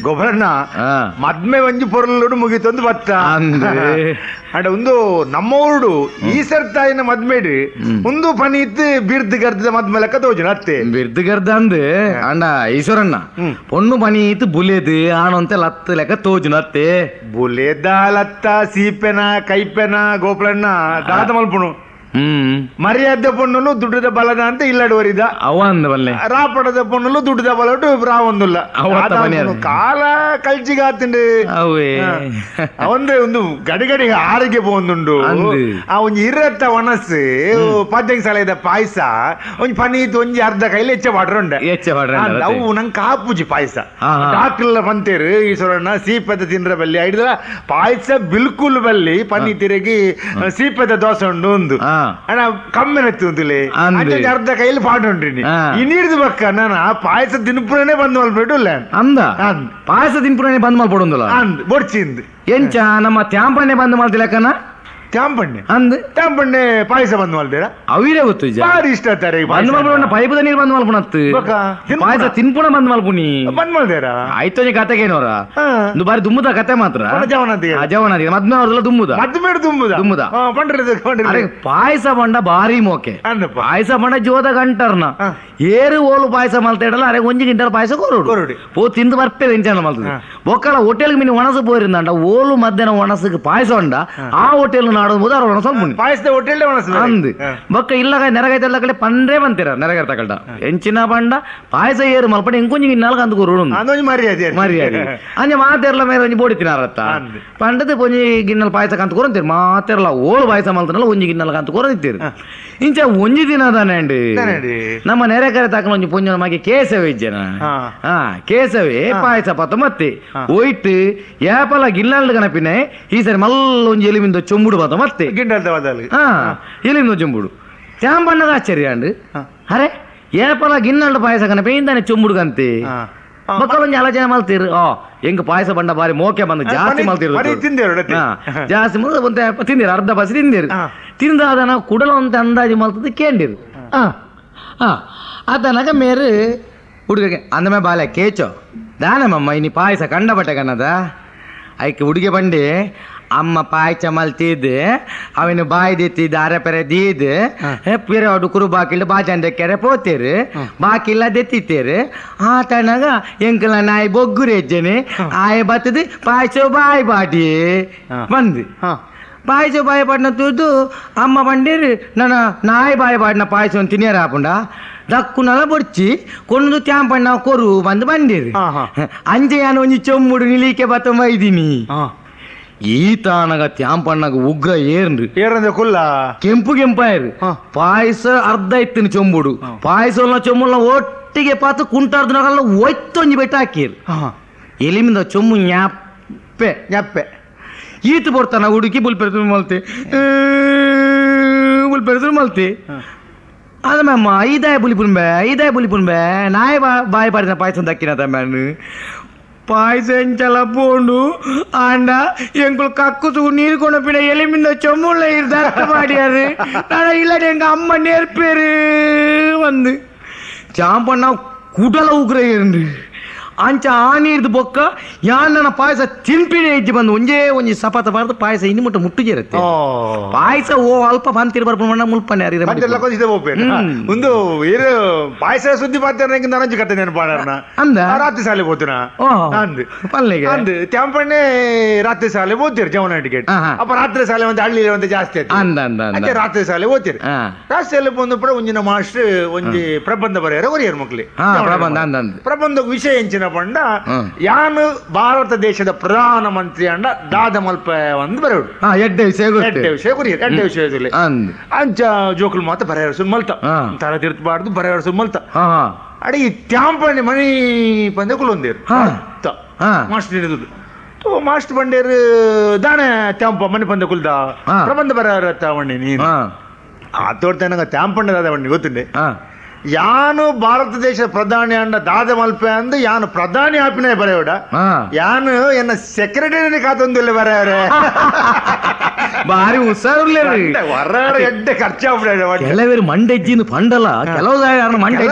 ಗೊಬ್ಬರಣ್ಣ ಮದ್ಮೆ ಒಂಜಿ ಪೊರ್ಲುಡು ಮುಗಿತೊಂದು ಬತ್ತ ಅಂಡ ಒಂದು ನಮ್ಮೂರುಡು ಈ ಸರ್ತಾಯಿನ ಮದ್ಮೆಡು ಒಂದು ಪನೀತ್ ಬಿರ್ದ್ ಗರ್ದ ಮದ್ಮೆ ಲೆಕ್ಕ ತೋಜುನ ಅತ್ತೆ ಬಿರ್ದ್ ಗರ್ದ ಅಂದ್ ಅಂಡ ಈಶ್ವರಣ್ಣ ಪೊಣ್ಣು ಪನೀತ್ ಬುಲೇದು ಆಣಂತೆ ಲತ್ತ ಲೆಕ್ಕ ತೋಜುನ ಅತ್ತೆ ಬುಲೇದ ಲತ್ತ ಸೀಪೆನ ಕೈಪೆನ ಗೋಪುರಣ್ಣ ದಾದ ಮಲ್ಪುಣು ಮರ್ಯಾದೆ ಪೊಣ್ಣಲು ದುಡ್ಡದ ಬಲದ ಅಂತ ಇಲ್ಲಡುವರಿದ ರಾಪಡದ ಪೊಣ್ಣಲು ದುಡ್ಡದ ಬಲಟು ರಾವೊಂದುಲ್ಲ ಕಾಲ ಕಲ್ಚಿಗಾತಂಡು ಅವಂದ್ರೆ ಒಂದು ಗಡಿಗಡಿ ಆರಿಗೆ ಪೋಂದುಂಡು ಆ ಒಂಜಿ ಇರತ್ತ ಒಣಸು ಪದ್ಯಂಗ್ ಸಲದ ಪಾಯಸ ಒಂಜಿ ಪನೀತ್ ಒಂಜಿ ಅರ್ಧ ಕೈಲಿ ಹೆಚ್ಚ ಪಾಡ್ರುಂಡೆ ಹೆಚ್ಚ ಪಾಡ್ರ ಅವು ನಂಗೆ ಕಾಪುಜಿ ಪಾಯಸ ಡಾಕ್ಟರ್ಲ ಬಂತೇರು ಈಶ್ವರಣ್ಣ ಸೀಪದ ತಿಂದ್ರ ಬಲ್ಲಿ ಐಡ್ದ ಪಾಯಸ ಬಿಲ್ಕುಲ್ ಬಲ್ಲಿ ಪನ್ನೀತಿರಗಿ ಸೀಪದ ದೋಸೆ ಉಂಡು ಒಂದು ಅಣ್ಣ ಕಮ್ಮಿನತ್ತು ಅಂತಲೇ ಅರ್ಧ ಕೈಲಿ ಪಾಡು ಉಂಟ್ರಿ ಇನ್ನಿಡ್ದು ಬಕ್ಕ ನಾನು ಪಾಯಸ ತಿನ್ಪುರನೇ ಬಂದ್ ಮಲ್ಪಟ್ಟು ಇಲ್ಲ ಅಂದ ಪಾಯಸ ತಿನ್ಪುರನೇ ಬಂದ್ ಮಲ್ಪಡೊಂದಿಲ್ಲ ಅಂದ್ ಬೊಡ್ಚಿಂದ್ ಎಂಚ ನಮ್ಮ ತ್ಯಾಂಪಣ್ಣೆ ಬಂದ್ ಮಲ್ತಿಲಕ್ಕನ ತ್ಯಾಂಪಣ್ಣೆ ಅಂದ್ ತ್ಯಾಂಪಣ್ಣೆ ಪಾಯಸ ಬಂದ್ ಮಲ್ತೀರಾ ಅವಿರೇ ಗೊತ್ತು ಬಾರಿ ಇಷ್ಟ ಆತಾರೆ ಬಂದ್ ಮಲ್ಪಡ ಪೈಪದ ನೀರು ಬಂದ್ ಮಲ್ಪುಣತ್ತು ಪಾಯಸ ತಿನ್ಪುಣ ಬಂದ್ ಮಲ್ಪುನಿ ಬಂದ್ ಮಲ್ದೇರಾ ಆಯ್ತು ಕತೆಗೇನೋರ ಒಂದು ಬಾರಿ ದುಮ್ಮುದ ಕತೆ ಮಾತ್ರ ಜವನ ಮದ್ಮೆ ಅವ್ರದೆಲ್ಲ ದುಮ್ಮುದ ಮದ್ಮೆ ದುಮ್ಮುದ ದುಮ್ಮುದ ಅರೆ ಪಾಯಸ ಬಂಡ ಬಾರಿ ಮೋಕೆ ಪಾಯಸ ಬಂಡ ಜೋದ ಗಂಟರ್ನ ಏರು ಓಲು ಪಾಯಸ ಮಲ್ತೇಡಲ್ಲ ಅರೆ ಒಂಜಿ ಗಿಂಟಲ್ ಪಾಯಸ ಕೊರಡು ಪೋ ತಿಂದು ಬರ್ಪೇರು ಎಂಚಾನ ಮಲ್ತದೆ ಬೊಕ್ಕಲ ಹೋಟೆಲ್ಗೆ ಮಿನಿ ಒಣಸು ಪೋರಿಂದಂಡ ಓಲು ಮಧ್ಯಾಹ್ನ ಒಣಸಕ್ಕೆ ಪಾಯಸ ಉಂಡ ಆ ಹೋಟೆಲ್ ನಾಡೋದು ಅವ್ರ ಒಣಸ ಪಾಯಸದ ಹೋಟೆಲ್ ಒಣಸು ಅಂದ್ ಬೊಕ್ಕ ಇಲ್ಲ ನೆರಗೈತೆಲ್ಲ ಕಡೆ ಪಂಡ್ರೆ ಬಂತೀರ ನೆರಗರ್ ತಕಲ್ಡ ಎಂಚಿನ ಬಂಡ ಪಾಯಸ ಏರು ಮಲ್ಪಡೆ ಇಂಕೊಂಜಿ ಗಿನ್ನಾಲ್ಕ ಅಂದ್ ಕೊರಡು ಮರ್ಯಾದೆ ಮರ್ಯಾದೆ ಅಂಜೆ ಮಾತೆರ್ಲ ಮೇರೆ ಒಂಜಿ ಬೋಡಿ ತಿನ್ನಾರತ್ತ ಪಂಡದ ಒಂಜಿ ಗಿನ್ನಲ್ ಪಾಯಸ ಕಂತ ಕೊರಂತೀರಿ ಮಾತೆರ್ಲ ಓಲು ಪಾಯಸ ಮಲ್ತನಲ್ಲ ಒಂಜಿ ಗಿನ್ನಲ್ ಕಂತ ಕೊರಂತೀರಿ ಇಂಚ ಒಂಜಿ ದಿನ ತಾನೆ ನಮ್ಮ ನೆರೆಕರೆ ತಕೊಂಡ್ ಒಂಜಿ ಪೊಂಜನ ಮಗೆ ಕೇಸವೆ ಇಜ್ಜನ ಕೇಸವೆ ಪಾಯಸ ಪತ್ತ ಮತ್ತೆ ಒಯ್ಟ್ ಏಪಲ ಗಿನ್ನಲ್ ಗಣಪಿನೆ ಈ ಸರಿ ಮಲ್ಲ ಒಂಜಿ ಎಲಿಮಿಂದ ಚೊಂಬುಡು ಪತ್ತ ಮತ್ತೆ ಎಲಿಮಿಂದ ಚೊಂಬುಡು ತ್ಯಾಂಬಣ್ಣದ ಆಶ್ಚರ್ಯ ಅಂಡ್ ಅರೆ ಏಪಲ ಗಿನ್ನಲ್ಡು ಪಾಯಸ ಗಣಪೆ ಇಂದಾನೆ ಚೊಂಬುಡು ಕಂತೆ ಮಕ್ಕಳೊಂದು ಅಲ ಜನ ಮಲ್ತೀರು ಹೆಂಗ್ ಪಾಯಸ ಬಂಡ ಬಾರಿ ಮೋಕೆ ಬಂದು ಜಾಸ್ತಿ ಮಲ್ತಿರು ಜಾಸ್ತಿ ಮಲ್ತ ತಿಂದಿರು ಅರ್ಧ ಬಸಿ ತಿಂದಿರು ತಿಂದಾದನ ಕುಡಲ ಅಂತ ಅಂದಾಜು ಮಲ್ತದ್ದು ಕೇಂಡಿರು ಆತನಗ ಮೇರು ಹುಡುಗಗೆ ಅಂದಮೇ ಬಾಲೆ ಕೇಚೋ ದಾನಮಮ್ಮ ಇನಿ ಪಾಯಸ ಕಂಡ ಬಟ್ಟೆ ಕಣ್ಣದ ಐಕೆ ಹುಡುಗೆ ಬಂಡಿ ಅಮ್ಮ ಪಾಯಸ ಮಲ್ತಿದ್ದೆ ಅವನು ಬಾಯಿ ದಿತ್ತಿದ್ದ ಅರೆ ಪೆರೆ ದೀದ್ ಪಿರೆ ಹುಡುಕರು ಬಾಕಿಲ್ಲ ಬಾಜಾನ್ ದೆಕ್ಕೆರೆ ಪೋತೇರು ಬಾಕಿಲ್ಲ ದೆತ್ತಿತ್ತೇರು ಆತನಗ ಎಂಕಲ ನಾಯಿ ಬೊಗ್ಗುರು ಹೆಜ್ಜೆನೆ ಆಯ ಬತ್ತದು ಪಾಯಸ ಬಾಯಿ ಬಾಟಿ ಬಂದು ಪಾಯಸ ಬಾಯಿ ಪಾಡಿನ ತೂದು ಅಮ್ಮ ಬಂಡೀರು ನನ್ನ ನಾಯಿ ಬಾಯಿ ಪಾಡಿನ ಪಾಯಸ ತಿನ್ನಿಯರ ಹಾಪುಂಡ ದಕ್ಕುನಲ ಬೊಡ್ಚಿ ಕೊಂಡು ತ್ಯಾಂಪಣ್ಣ ಕೊರು ಬಂದು ಬಂದಿರು ಅಂಜೆಯಾನ ಒಂಜಿ ಚೊಮ್ಮುಡು ನಿಲೀಕೆ ಬತ್ತಂಬ ಇದ್ದೀನಿ ಈತಾನಗ ತ್ಯಾಂಪಣ್ಣಗ ಉಗ್ರ ಏರ್ನ್ರಿ ಏರಂದ್ರೆ ಕುಲ್ಲ ಕೆಂಪು ಕೆಂಪಾಯರು ಪಾಯಸ ಅರ್ಧ ಇತ್ತಿನ ಚೊಂಬುಡು ಪಾಯಸ ಚೊಂಬುಲ್ನ ಒಟ್ಟಿಗೆ ಪಾತು ಕುಂಟಾರ್ದನಗಲ್ಲ ಒತ್ತೊಂಜಿ ಬೆಟ್ಟ ಹಾಕಿರು ಎಲಿಮಿಂದ ಚೊಂಬು ಞಾಪೆ ಞಾಪೆ ಈತ ಬರ್ತಾನ ಹುಡುಕಿ ಬುಲ್ ಮಲ್ತೆ ಬುಲ್ ಮಲ್ತೆ ಅದ ಮ್ಯಾಮ ಐದಾಯ ಬುಲಿಪುನ್ಬೆ ಐದಾಯ ಬುಲಿಪುನ್ಬೆ ನಾಯ ಬಾಯಿ ಪಾಡಿನ ಪಾಯಸ ದಕ್ಕಿನ ಮ್ಯಾನ್ ಪಾಯಸ ಎಂಚಲ ಪೋಂಡು ಆಂಡ ಎಂಕುಲು ಕಕ್ಕುಸು ನೀರು ಕೊಣಪಿನ ಎಲಿಮಿಂದ ಚೊಮ್ಮುಳ್ಳ ಇರ್ದ ಅರ್ಥ ಮಾಡ್ಯಾರು ನಾನು ಇಲ್ಲಡೆ ಎಂಗ ಅಮ್ಮ நேர்ಪೇರು வந்து ಚಾಂಪಣ್ಣ ಕುಡಲ ಉಗ್ರ ಏನ್ರಿ ಅಂಚ ಆನೀರ್ದು ಬೊಕ್ಕ ಯಾನ್ ಪಾಯಸ ತಿನ್ಪಿನ ಹೆಜ್ಜೆ ಬಂದು ಒಂಜೇ ಒಂಜಿ ಸಪಾತ ಬಾರ್ದು ಪಾಯಸ ಇನ್ನು ಮುಟ್ಟ ಮುಟ್ಟುಜಿರುತ್ತೆ ಪಾಯಸ ಓ ಅಲ್ಪ ಬಂತಿರ್ ಬರ್ಪ ಮಣ್ಣ ಮುಲ್ಪನೆ ಒಂದು ಏರು ಪಾಯಸ ಸುದ್ದಿ ಪಾತ್ರ ನಾನಂಜು ಕತೆ ನೆನಪಾಡರ್ನ ಅಂದ ರಾತ್ರಿ ಶಾಲೆ ಹೋಗ್ತೀನ ಅಂದ್ ಪಲ್ಲೆಗೆ ಅಂದ್ ತ್ಯಾಂಪಣ್ಣೆ ರಾತ್ರಿ ಶಾಲೆ ಓದ್ತೀರಿ ಜವನ ಟಿಕೆಟ್ ಅಪ್ಪ ರಾತ್ರಿ ಶಾಲೆ ಒಂದು ಹಳ್ಳಿ ಒಂದು ಜಾಸ್ತಿ ಆಯ್ತು ಅಂದ ಅಂದ ರಾತ್ರಿ ಶಾಲೆ ಓದ್ತೀರಿ ರಾತ್ರಿ ಶಾಲೆ ಬಂದು ಕೂಡ ಒಂಜಿನ ಮಾಸ್ಟರ್ ಒಂಜಿ ಪ್ರಬಂಧ ಬರೆಯಾರ ಒರಿಯರ್ ಮಕ್ಳಿ ಪ್ರಬಂಧ ಅಂದ ಪ್ರಬಂಧ ವಿಷಯ ಎಂಚಿನ ಪಂಡ ಯಾನು ಭಾರತ ದೇಶದ ಪ್ರಧಾನ ಮಂತ್ರಿ ಅಂಡ ದಾದ ಮಲ್ಪ ಒಂದು ಬರೆಯುಡು ಎಡ್ಡೆ ವಿಷಯ ಎಡ್ಡೆ ವಿಷಯ ಕೊರಿಯರ್ ಎಡ್ಡೆ ವಿಷಯದಲ್ಲಿ ಅಂಚ ಜೋಕುಲ್ ಮಾತ ಬರೆಯರ್ ಸುಮ್ಮಲ್ತ ತರ ತಿರ್ತಬಾರ್ದು ಬರೆಯರ್ ಸುಮ್ಮಲ್ತ ಅಡಿ ತ್ಯಾಂಪಣ್ಣೆ ಮಣಿ ಪಂದೆ ಕುಲೊಂದೇರು ಮಾಸ್ಟರ್ ಹಿಡಿದು ಮಾಸ್ಟರ್ ಬಂಡೇರು ದಾನೆ ತ್ಯಾಂಪ ಮಣಿ ಪಂದೆ ಕುಲ್ದ ಪ್ರಬಂಧ ಬರೆಯರ ವಂಡಿ ನೀನು ಆ ತೋಡ್ತ ನಂಗೆ ತ್ಯಾಂಪಣ್ಣೆ ದಾದ ಬಂಡಿ ಗೊತ್ತುಂಡೆ ಯಾನು ಭಾರತ ದೇಶದ ಪ್ರಧಾನಿ ಅಂಡ ದಾದ ಮಲ್ಪೆ ಅಂದು ಯಾನು ಪ್ರಧಾನಿ ಆಪಿನ ಬರೆಯೋಡ ಯಾನು ಎನ್ನ ಸೆಕ್ರೆಟರಿ ಕಾತೊಂದಿಲ್ಲ ಬರೆಯವರೆ ಬಾರಿ ಹುಷಾರುಲ್ಲೇರಿ ಎಡ್ಡೆ ಖರ್ಚು. ಕೆಲವರು ಮಂಡೆಜ್ಜಿನ ಪಂಡಲ ಕೆಲವು ಮಂಡೆ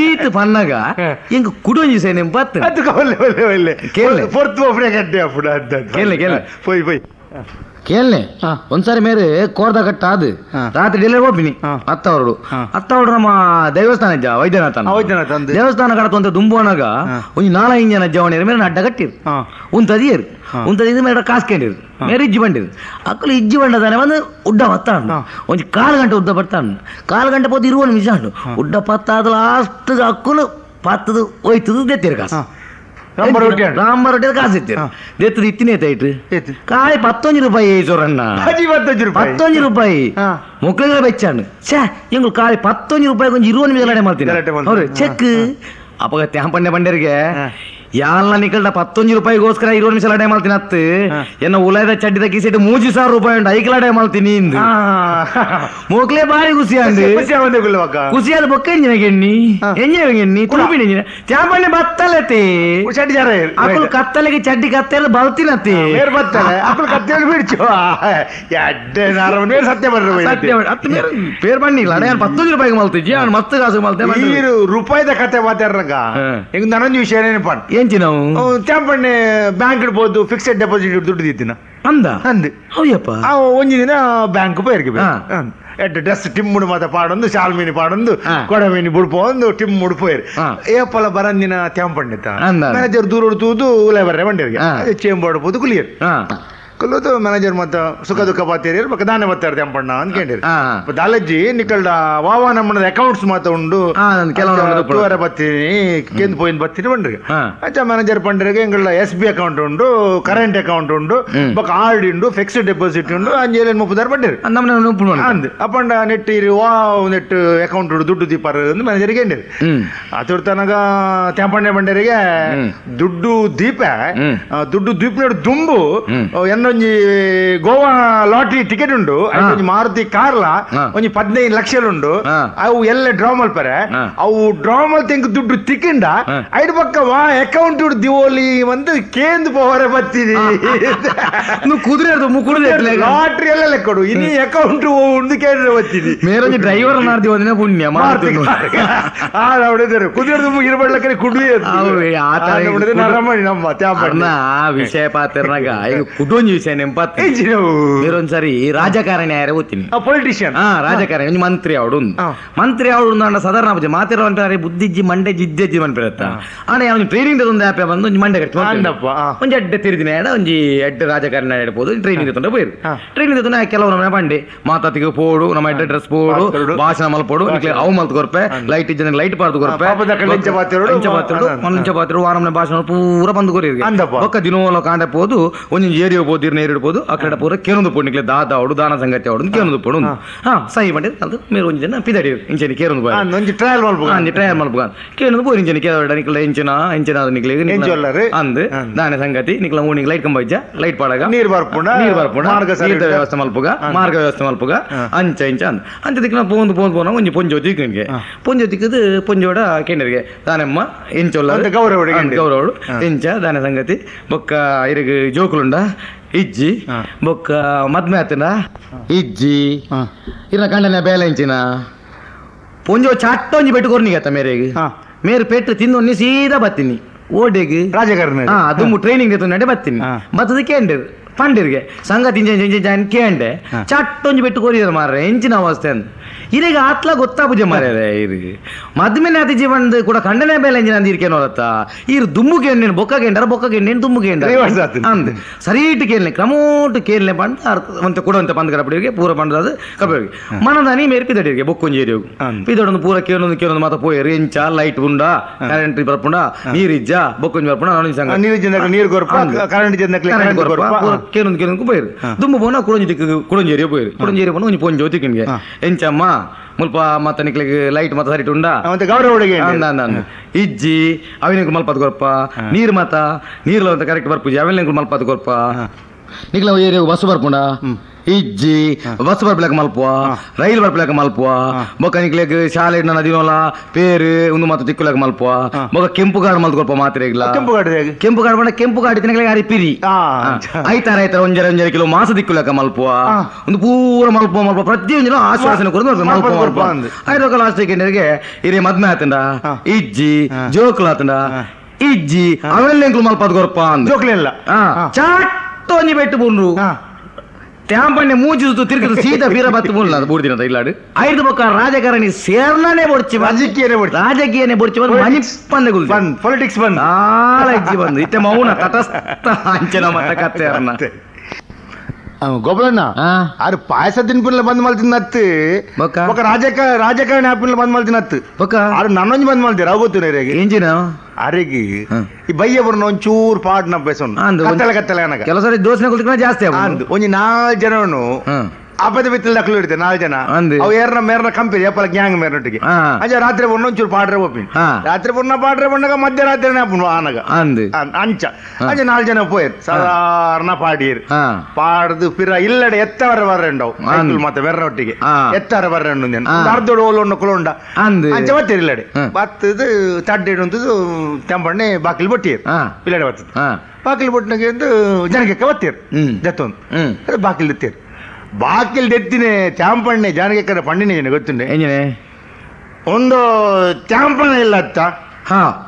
ಈತ ಪನ್ನಗ ಎಂಗ ಕುಡೊಂಜಿ ಸೇನೆ ಬತ್ತ ಕೇಳಿ ಕೇಳಿ ಪೋಯ್ ಪೋಯ್ ಕೇಳನೆ. ಒಂದ್ಸಾರಿ ಮೇರೆ ಕೋರ್ದ ಕಟ್ಟ ಅದು ರಾತ್ರಿ ಡೆಲಿವರಿ ಹೋಗ್ಬಿನಿ ಅತ್ತವರು ಅತ್ತವರು ನಮ್ಮ ದೇವಸ್ಥಾನ ಇದ್ದ ವೈದ್ಯನಾಥ ದೇವಸ್ಥಾನ ಕಡತ ದುಂಬೋನಾಗ ಒಂಜಿ ನಾಲ ಇಂಜನ ಜವಣಿಯರ ಮೇಲೆ ಅಡ್ಡ ಕಟ್ಟಿರು ಉಂತದಿಯರು ಉಂತದಿದ್ದು ಮೇಡ ಕಾಸ್ಕೊಂಡಿರು ಮೇರೆ ಇಜ್ಜಿ ಬಂಡಿರು ಅಕ್ಕಲು ಇಜ್ಜಿ ಬಂಡದಾನೆ ಒಂದು ಉಡ್ಡ ಬತ್ತಾಂಡು ಒಂಜಿ ಕಾಲು ಗಂಟೆ ಉದ್ದ ಬರ್ತಾಂಡು ಕಾಲು ಗಂಟೆ ಪೋದು ಇರುವ ನಿಮಿಷ ಉಂಟು ಉಡ್ಡ ಪತ್ತಾದ ಲಾಸ್ಟ್ ಅಕ್ಕಲು ಪತ್ತದು ಹೋಯ್ತದು ದೆತ್ತಿರು ಕಾಸು ರಾಂಬ ರೊಟ್ಟಿ ಕಾಸು ಇತ್ತೀರ ದೆತ್ತದ ಇತ್ತಿನೇ ಐಟ್ ಕಾಯಿ 19 ರೂಪಾಯಿ ಸೊರಣ್ಣ 19 ರೂಪಾಯಿ ಮೊಕ್ಕಳಿಗೆ ಬೆಚ್ಚಾಂಡು ಛೇ ಎಂಗಳು ಕಾಯಿ 19 ರೂಪಾಯಿ ಕೊಂಚ 20 ನಿಮಿಷ ಲಡೆ ಮಾಡ್ತೀನಿ ಅವ್ರು ಚೆಕ್ ಅಪ್ಪಗ ತ್ಯಾಂಪಣ್ಣೆ ಬಂಡರಿಗೆ ಯಾಲ ನಿಕಲ್ಡ 19 ರೂಪಾಯಿಗೋಸ್ಕರ 20 ನಿಮಿಷ ಲಡೆ ಮಾಡ್ತೀನಿ ಅತ್ತು ಎನ್ನ ಉಲಯದ ಚಡ್ಡಿದ ಕಿಸಿಟ್ಟು 3000 ರೂಪಾಯಿ ಉಂಟು ಐಕ್ ಲಡೆ ಮಾಡ್ತೀನಿ ಇಂದು ಮೋಕ್ಲೆ ಬಾರಿ ಖುಷಿ ಅಂದು ಖುಷಿಯಾದ ಬೊಕ್ಕ ಎಂಜಿನ ಎಣ್ಣಿ ಎಂಜಿನ ಎಣ್ಣಿ ತುಳುಪಿನ ಎಂಜಿನ ತ್ಯಾಂಪಣ್ಣೆ ಬತ್ತಲತೆ ಅಕ್ಕಲು ಕತ್ತಲೆಗೆ ಚಡ್ಡಿ ಕತ್ತೆಲ್ಲ ಬಲ್ತಿನತ್ತೆ ಸತ್ಯ ಅತ್ತು ಪೇರ್ ಬನ್ನಿ ಲಡೆ 19 ರೂಪಾಯಿಗೆ ಮಲ್ತಿದ್ದಿ ಅವ್ನು ಮಸ್ತ್ ಕಾಸು ಮಲ್ತೆ ರೂಪಾಯಿದ ಕತೆ ಮಾತಾಡ್ರಗ ಈಗ ನಾನೊಂದು ವಿಷಯ ನೆನಪಾಣ ನಾವು ತ್ಯಾಂಪಣ್ಣೆ ಬ್ಯಾಂಕ್ ಇಡ್ಬೋದು ಫಿಕ್ಸೆಡ್ ಡೆಪಾಸಿಟ್ ದುಡ್ಡು ದಿತ್ತಿನ ಅಂದ ಅಂದ್ ಹೌಯಪ್ಪ ಒಂಜಿ ದಿನ ಬ್ಯಾಂಕ್ ಪೋಯಿರ್ಗೆ ಎಡ್ಡೆ ಡ್ರೆಸ್ ಟಿಮ್ಮುಡು ಮಾತ ಪಾಡೊಂದು ಶಾಲ್ಮೀನಿ ಪಾಡೊಂದು ಕೊಡಮೀನಿ ಬುಡ್ಪೊಂದು ಟಿಮ್ಮುಡು ಪೋಯಿರ್ ಏಪಲ ಬರಂದಿನ ತ್ಯಾಂಪಣ್ಣೆ ಮ್ಯಾನೇಜರ್ ದೂರ ತೂದು ಉಲೆ ಬರ್ರೆ ಬಂಡಿರ್ಗೆ ಚೇಂಬೋಡು ಪೋದು ಕುಲಿಯರ್ ಕುಲ್ಲೋದು ಮ್ಯಾನೇಜರ್ ಮತ್ತ ಸುಖ ದುಃಖ ಬಾತೇರಿ ಬಕ್ಕ ದಾನೆ ಬತ್ತಾರ ತ್ಯಾಂಪಣ್ಣ ಅಂತ ಕೇಳಿರಿ ದಾಲಜ್ಜಿ ನಿಕಲ್ಡ ವಾವಾ ನಮ್ಮದ ಅಕೌಂಟ್ಸ್ ಮಾತ ಉಂಡು ಕೆಲವು ಬತ್ತೀನಿ ಕೇಂದ್ರ ಪೋಯಿನ್ ಬತ್ತೀನಿ ಬಂಡ್ರಿ ಅಚ್ಚ ಮ್ಯಾನೇಜರ್ ಪಂಡ್ರಿಗೆ ಎಂಗಳ S B account ಉಂಡು ಕರೆಂಟ್ ಅಕೌಂಟ್ ಉಂಡು ಬೊಕ್ಕ ಆರ್ ಡಿ ಉಂಡು ಫಿಕ್ಸ್ಡ್ ಡೆಪಾಸಿಟ್ ಉಂಡು ಅಂಜೇಲೇನು ಮುಪ್ಪದಾರು ಬಂಡಿರಿ ಅಂದ್ ಅಪ್ಪಂಡ ನೆಟ್ ಇರಿ ವಾ ನೆಟ್ ಅಕೌಂಟ್ ಉಂಡು ದುಡ್ಡು ದೀಪಾರ ಅಂದ್ ಮ್ಯಾನೇಜರ್ಗೆ ಏನಿರಿ ಆತುರ್ ತನಗ ತ್ಯಾಂಪಣ್ಣೆ ಬಂಡರಿಗೆ ದುಡ್ಡು ದೀಪ ದುಡ್ಡು ದೀಪ ದುಂಬು ಎನ್ನೊಂಜಿ ಗೋವಾ ಲಾಟರಿ ಟಿಕೆಟ್ ಉಂಡು ಒಂಜಿ ಮಾರುತಿ ಕಾರ್ಲ ಒಂಜಿ 15 ಲಕ್ಷ ಉಂಡು ಅವು ಎಲ್ಲ ಡ್ರಾ ಮಲ್ಪರೆ ಅವು ಡ್ರಾ ಮಲ್ತ ಎಂಕ್ ದುಡ್ಡು ತಿಕ್ಕಿಂಡ ಐಡ್ ಪಕ್ಕ ವಾ ಅಕೌಂಟ್ ದಿವೋಲಿ ಒಂದು ಕೇಂದ್ರ ಪೋವರೆ ಬತ್ತೀನಿ ಕುದುರೆ ಲಾಟರಿ ಎಲ್ಲ ಲೆಕ್ಕಡು ಇನಿ ಅಕೌಂಟ್ ಉಂಡು ಕೇಂದ್ರ ಬತ್ತೀನಿ ಮೇರೊಂಜಿ ಡ್ರೈವರ್ ನಾರ್ದಿ ಒಂದಿನ ಪುಣ್ಯ ಮಾರುತಿ ಕುದುರೆ ದುಂಬು ಇರಬಡ್ಲಕ್ಕೆ ಕುಡುವೆ ನಮ್ಮ ವಿಷಯ ಪಾತ್ರನಾಗ ಈಗ ಕುಡೊಂಜಿ ವಿಷಯ ನೆಂಪತ್ ಬೇರೊಂದ್ಸರಿ ರಾಜಕಾರಣಿ ಯಾರೇ ಓದ್ತೀನಿ ಪೊಲಿಟಿಷಿಯನ್ ರಾಜಕಾರಣಿ ಮಂತ್ರಿ ಅವಡು ಮಂತ್ರಿ ಅವಡು ಸಾಧಾರಣ ಮಾತಿರೋ ಅಂತಾರೆ ಬುದ್ಧಿಜ್ಜಿ ಮಂಡೆ ಜಿಜ್ಜಿ ಮನ್ಪಿರತ್ತ ಆನೆ ಅವನು ಟ್ರೈನಿಂಗ್ ಒಂದು ಆ್ಯಪ್ ಬಂದು ಒಂಜಿ ಮಂಡೆ ಕಟ್ಟಿ ಒಂಜಿ ಅಡ್ಡೆ ತಿರುದಿನ ಎಡ ಒಂಜಿ ಎಡ್ಡೆ ರಾಜಕಾರಣಿ ಇಡ್ಬೋದು ಟ್ರೈನಿಂಗ್ ತಂದ್ರೆ ಪೋಯಿರು ಟ್ರೈನಿಂಗ್ ತಂದ್ರೆ ಕೆಲವು ನಮ್ಮ ಬಂಡೆ ಮಾತಾತಿಗೆ ಪೋಡು ನಮ್ಮ ಎಡ್ಡೆ ಡ್ರೆಸ್ ಪೋಡು ಭಾಷಣ ಮಲ್ಪೋಡು ಅವು ಮಲ್ತ್ ಕೊರ್ಪೆ ಲೈಟ್ ಇಜ್ಜ ಲೈಟ್ ಪಾರ್ದು ಕೊರ್ಪೆ ಮಂಚ ಪಾತಿರು ವಾರಮ್ಮನೆ ಭಾಷಣ ಪೂರ ಬಂದು ಕೊರಿ ಒಕ್ಕ ದಿನೋಲ ಕಾಂಡೆ ಪೋದು ಒಂಜೊಂಜಿ ಏರಿಯೋ ಪೋದು ನೀರು ಇಡ್ಬೋದು ಆ ಕಡೆ ಪೂರ ಕೇನೊಂದು ಪೋಡು ದಾದ ಅವಡು ದಾನ ಸಂಗತಿ ಅವಡು ಕೇನೊಂದು ಪೋಡು ಹಾ ಸಹಿ ಮಾಡಿ ಅದು ಮೇರು ಒಂಜಿ ಜನ ಪಿದಡಿ ಇಂಚನಿ ಕೇರೊಂದು ಬಾಯ್ ಒಂಜಿ ಟ್ರಯಲ್ ಮಲ್ಪುಗ ಅಂಜಿ ಟ್ರಯಲ್ ಮಲ್ಪುಗ ಕೇನೊಂದು ಪೋರು ಇಂಚನಿ ಕೇರಡ ನಿಕ್ಲ ಇಂಚಿನ ಇಂಚಿನ ನಿಕ್ಲ ಅಂದ್ ದಾನ ಸಂಗತಿ ನಿಕ್ಲ ಊನಿಗೆ ಲೈಟ್ ಕಂಬ ಇಜ್ಜ ಲೈಟ್ ಪಾಡಗ ನೀರು ಬರ್ಪುಂಡ ನೀರು ಬರ್ಪುಂಡ ನೀರ್ದ ವ್ಯವಸ್ಥೆ ಮಲ್ಪುಗ ಮಾರ್ಗ ವ್ಯವಸ್ಥೆ ಮಲ್ಪುಗ ಅಂಚ ಇಂಚ ಅಂದ್ ಅಂಚ ದಿಕ್ನ ಪೋಂದು ಪೋಂದು ಪೋನ ಒಂಜಿ ಪೊಂಜೋ ತಿಕ್ಕನಿಗೆ ಪೊಂಜೋ ತಿಕ್ಕದು ಪೊಂಜೋಡ ಕೇಂದ್ರಿಗೆ ದಾನಮ್ಮ ಇಂಚೊಲ್ಲ ಗೌರವ ಗೌರವಡು ಇಂಚ ದಾನ ಸಂಗತಿ ಬೊಕ್ಕ ಇರಗ್ ಜೋಕುಲುಂಡ ಇಜ್ಜಿ ಬೊಕ್ಕ ಮದ್ಮೆ ಆತನ ಇಜ್ಜಿ ಇರ್ನ ಕಂಡನ ಬೇಲೆ ಇಂಚಿನ ಪೊಂಜೋ ಚಾಟ್ಟೊಂಜಿ ಪೆಟ್ಟು ಕೊರ್ನಿಗತ್ತ ಮೇರೆಗೆ ಮೇರೆ ಪೆಟ್ಟು ತಿಂದೊನ್ನಿ ಸೀದಾ ಬತ್ತೀನಿ ಓಡೆಗ್ ರಾಜಕಾರಣ ಹಾ ಅದು ಟ್ರೈನಿಂಗ್ ನಡೆ ಬತ್ತೀನಿ ಬತ್ತದ ಕೇಂದ್ರ ಪಂಡಿರ್ಗೆ ಸಂಗತಿ ಇಂಚ ಇಂಚ ಇಂಚ ಕೇಂಡೆ ಚಾಟ್ಟೊಂಜಿ ಪೆಟ್ಟು ಕೊರಿಯರ್ ಮಾರ್ರೆ ಇಂಚಿನ ಅವಸ್ಥೆ ಅಂತ ಇರಿಗೆ ಆತ್ಲ ಗೊತ್ತಾಪುಜೆ ಮಾರ್ರೆ ಇರಿಗೆ ಮದ್ಮೆನೆ ಅತಿ ಜೀವನದ ಕೂಡ ಖಂಡನೆ ಬೇಲೆ ಇಂಜಿನ ಅಂದ ಇರ್ಕೇನೋರತ್ತ ಇರು ದುಮ್ಮು ಕೇಂದ್ರ ಬೊಕ್ಕ ಕೇಂಡಾರ ಬೊಕ್ಕ ಕೇಂದ್ರ ದುಮ್ಮು ಕೇಂದ್ರ ಅಂದ್ ಸರಿ ಇಟ್ಟು ಕೇಳನೆ ಕ್ರಮೋಟು ಕೇಳನೆ ಪಂಡ ಒಂತೆ ಕೂಡ ಒಂತೆ ಪಂದ್ ಕಡಪಡಿಗೆ ಪೂರ ಪಂಡದ ಕಡಪಡಿಗೆ ಮನದಾನಿ ಮೇರೆ ಪಿದಡಿಗೆ ಬೊಕ್ಕೊಂಜಿ ಏರಿಯೋಗು ಪಿದಡೊಂದು ಪೂರ ಕೇಳೊಂದು ಕೇಳೊಂದು ಮಾತ ಪೋಯರು ಎಂಚ ಲೈಟ್ ಉಂಡ ಕರೆಂಟ್ ಬರ್ಪುಂಡ ನೀರಿಜ್ಜ ಬೊಕ್ಕೊಂಜಿ ಬರ್ಪುಂಡ ನಾನು ನೀರು ನೀರು ಕೊರ್ಪ ಕರೆಂಟ್ ಪೂರ ಕೇಳೊಂದು ಕೇಳೊಂದು ಪೋಯರು ದುಮ್ಮು ಪೋನ ಕುಡೊಂಜಿ ದಿಕ್ಕು ಕುಡೊಂಜಿ ಏರಿಯೋ ಪೋಯರು ಕುಡೊಂಜಿ ಏರಿಯೋ ಪೋನ ಒಂಜಿ ಪೊಂಜಿ ತಿಕ್ಕನಿಗೆ ಎಂಚಮ್ಮ ಮುಲ್ಪ ಮತ್ತ ನಿಕ್ಲಿಗೆ ಲೈಟ್ ಮತ ಸರಿಟ್ ಉಂಡ ಗೌರವ ಇಜ್ಜಿ ಅವಿನ ಮಲ್ಪದ ಕೊರ್ಪ ನೀರು ಮತ ನೀರ್ಲ ಅಂತ ಕರೆಕ್ಟ್ ಬರ್ಪುಜಿ ಅವಿನ ಮಲ್ಪದ ಕೊರ್ಪ ನಿಕ್ಲ ಏರಿಯೋ ಬಸ್ ಬರ್ಪುಂಡ ಇಜ್ಜಿ ಬಸ್ ಬರ್ಪ್ಲಕ ಮಲ್ಪುವ ರೈಲ್ ಬರ್ಪ್ಲಕ ಮಲ್ಪುವ ಬೊಕ್ಕ ನಿಕ್ಲೆಗ್ ಶಾಲೆ ನದಿನೋಲ ಪೇರು ಒಂದು ಮಾತ ತಿಕ್ಕುಲಕ ಮಲ್ಪುವ ಬೊಕ್ಕ ಕೆಂಪು ಕಾಡು ಮಲ್ತ್ ಮಾತ್ರೆ ಕೆಂಪು ಕಾಡು ಕೆಂಪು ಕಾಡು ಬಂಡ ಕೆಂಪು ಕಾಡು ತಿನ್ನಕ್ಲೆ ಅರಿ ಪಿರಿ ಐತಾರ ಐತಾರ ಒಂಜರೆ ಒಂಜರೆ ಕಿಲೋ ಮಾಸ ದಿಕ್ಕುಲಕ ಮಲ್ಪುವ ಒಂದು ಪೂರ ಮಲ್ಪುವ ಮಲ್ಪ ಪ್ರತಿಯೊಂದು ಆಶ್ವಾಸನೆ ಕೊರದು ಮಲ್ಪುವ ಮಲ್ಪುವ ಐದೊಕ್ಕ ಲಾಸ್ಟ್ ಸೆಕೆಂಡರಿಗೆ ಇರೇ ಮದ್ಮೆ ಆತಂಡ ಇಜ್ಜಿ ಜೋಕ್ಲಾತಂಡ ಇಜ್ಜಿ ಅವೆಲ್ಲ ಎಂಕ್ಲು ಮಲ್ಪದ್ ಕೊರ್ಪ ಅಂದ್ ಜೋಕ್ಲೆಲ್ಲ ಚಾಟ್ ಒಂಜಿ ಬೆಟ್ಟು ಬುಂಡ್ರು ತ್ಯಾಂಪಣ್ಣೆ ಮೂಜಿ ಸುತ್ತು ತಿರುಗಿದು ಸೀದಾ ಬೀರ ಬತ್ತು ಮುಲ್ಲ ಬೂಡ್ದಿನ ಇಲ್ಲಾಡು ಐದು ಬೊಕ್ಕ ರಾಜಕಾರಣಿ ಸೇರ್ನೇ ಬೊಡ್ಚಿ ರಾಜಕೀಯನೇ ಬೊಡ್ಚಿ ರಾಜಕೀಯನೇ ಬೊಡ್ಚಿ ಬಂದು ಮನಿಪ್ಪಂದೆ ಗುಲ್ ಬಂದ್ ಪೊಲಿಟಿಕ್ಸ್ ಬಂದ್ ಆಳ ಇಜ್ಜಿ ಬಂದು ಇತ್ತೆ ಮೌನ ತಟಸ್ಥ ಅಂಚನ ಮತ್ತ ಕತ್ತೆ ಅರ್ನ ಗೋಪಾಲಣ್ಣ ಆರು ಪಾಯಸ ತಿನ್ಪಿನ್ಲ ಬಂದ್ ಮಲ್ತಿನತ್ತು ಬೊಕ್ಕ ರಾಜಕಾರಣಿ ಆಪಿನ್ಲ ಬಂದ್ ಮಲ್ತಿನತ್ತು ಬೊಕ್ಕ ಆರು ನನ್ನೊಂಜಿ ಬಂದ್ ಮಲ್ತೀರ ಅವು ಗೊತ್ತು ಎಂಜಿನ ಅರೆಗಿ ಈ ಬಯ್ಯ ಬರ್ನ ಒಂಚೂರು ಪಾಡ್ನ ಬೇಸೊಂದು ಕತ್ತಲೆ ಕತ್ತಲೆ ಅನಗ ಕೆಲವು ಸರಿ ದೋಸೆ ಕುಲ್ತಿನ ಜಾಸ್ತಿ ಅಂದು ಒಂಜಿ ನಾಲ್ಕು ಜನನು ಆಪದ ಬಿತ್ತಲ್ ದಕ್ಕಲು ಇಡ್ತೆ ನಾಲ್ಕು ಜನ ಅವು ಏರ್ನ ಮೇರ್ನ ಕಂಪನಿ ಏಪಲ ಗ್ಯಾಂಗ್ ಮೇರ್ನೊಟ್ಟಿಗೆ ಅಂಚ ರಾತ್ರಿ ಬರ್ನ ಒಂಚೂರು ಪಾಡ್ರೆ ಹೋಪಿನ್ ರಾತ್ರಿ ಬರ್ನ ಪಾಡ್ರೆ ಬಂದಾಗ ಮಧ್ಯರಾತ್ರಿ ಆಪುನು ಆನಗ ಅಂಚ ಅಂಚ ನಾಲ್ಕು ಜನ ಪೋಯರ್ ಸಾಧಾರಣ ಪಾಡಿಯರ್ ಪಾಡ್ದು ಪಿರ ಇಲ್ಲಡೆ ಎತ್ತವರ ಬರ್ರೆಂಡವು ಮತ್ತೆ ಮೆರ್ನೊಟ್ಟಿಗೆ ಎತ್ತರ ಬರ್ರೆಂಡು ಅರ್ಧೋಡು ಓಲೊಂಡು ಕುಲೊಂಡ ಅಂಚ ಬತ್ತೀರಿ ಇಲ್ಲಡೆ ಬತ್ತದು ತಡ್ಡೆ ಉಂಟು ತೆಂಬಣ್ಣೆ ಬಾಕಿಲ್ ಬೊಟ್ಟಿಯರ್ ಇಲ್ಲಡೆ ಬರ್ತದೆ ಬಾಕಿಲ್ ಬೊಟ್ಟಿನಾಗ ಜನಕ್ಕೆ ಬತ್ತೀರ್ ಜತ್ತೊಂದು ಅದು ಬಾಕಿಲ್ ಎತ್ತೀರ್ ಬಾಕಿಲ್ ದೆತ್ತಿನೇ ಚಾಂಪಣ್ಣೆ ಜಾನಕರ ಪಂಡಿನೇ ಗೊತ್ತುಂಡೆ ಎಂಜಿನೆ ಒಂದು ಚಾಂಪಣ ಇಲ್ಲ ಅತ್ತ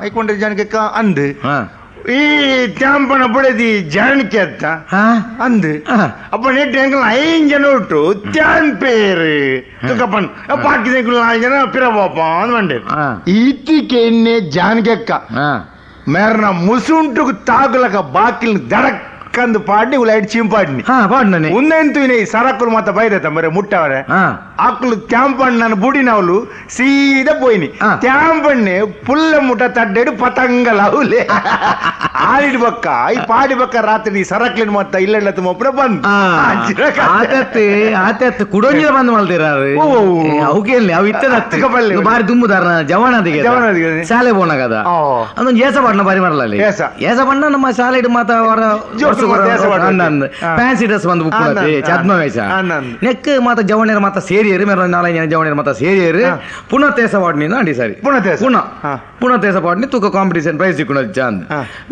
ಐಕೊಂಡ್ರೆ ಜಾನಕಕ್ಕ ಅಂದು ಈ ಚಾಂಪಣ ಬುಡದಿ ಜಾನಕಿ ಅತ್ತ ಅಂದು ಅಪ್ಪ ನೆಟ್ಟು ಎಂಕಲ್ ಐದು ಜನ ಉಂಟು ಚಾಂಪೇರು ತುಕಪ್ಪನ್ ಬಾಕಿ ನಾಲ್ಕು ಜನ ಪಿರಬೋಪ ಅಂದ್ ಬಂಡೆ ಈತಿಕೆ ಎಣ್ಣೆ ಜಾನಕಕ್ಕ ಮೇರ್ನ ಮುಸುಂಟು ತಾಗುಲಕ ಬಾಕಿಲ್ ದಡಕ್ ಕಂದು ಪಾಡ್ನಿ ಉಲಾಯ್ಟ್ ಚಿಂಪಾಡ್ನಿ ಪಾಡ್ನಿ ಉಂದೆಂತು ಇನೇ ಸರಕುಲು ಮಾತ ಬೈದತ್ತ ಮರೆ ಮುಟ್ಟವರೆ ಆಕುಲು ತ್ಯಾಂಪಣ್ಣನ ಬುಡಿನವಲು ಸೀದಾ ಪೋಯಿನಿ ತ್ಯಾಂಪಣ್ಣೆ ಪುಲ್ಲ ಮುಟ್ಟ ತಡ್ಡೆಡು ಪತಂಗ ಲವ್ಲೆ ಆಡಿಡ್ ಬಕ್ಕ ಈ ಪಾಡಿ ಬಕ್ಕ ರಾತ್ರಿ ಸರಕ್ಲಿನ ಮತ್ತ ಇಲ್ಲ ಮೊಬ್ಬರ ಬಂದ್ ಆತತ್ ಆತತ್ ಕುಡೊಂಜಿನ ಬಂದ್ ಮಲ್ದಿರ ಅವಕ್ಕೆ ಅವು ಇತ್ತದ ಬಾರಿ ದುಂಬುದಾರ ಜವನದಿಗೆ ಶಾಲೆ ಪೋನಾಗದ ಅದೊಂದು ಏಸ ಪಾಡ್ನ ಬಾರಿ ಮರಲಲ್ಲಿ ಏಸ ಬಣ್ಣ ನಮ್ಮ ಶಾಲೆ ಮಾತ ಫ್ಯಾನ್ಸಿ ಡ್ರೆಸ್ ಬಂದು ಛದ್ಮವೇಷ ನೆಕ್ ಮಾತ ಜವಣಿಯರ ಮಾತ ಸೇರಿಯರು ಮೇರೆ ನಾಲ್ಕು ಜನ ಜವಣಿಯರ ಮಾತ ಸೇರಿಯರು ಪುನಃ ತೇಸ ಪಾಡ್ನಿ ಅಂಡಿ ಸರಿ ಪುನಃ ಪುನಃ ತೇಸ ಪಾಡ್ನಿ ತೂಕ ಕಾಂಪಿಟೇಷನ್ ಪ್ರೈಸ್ ಸಿಕ್ಕುನ ಚಂದ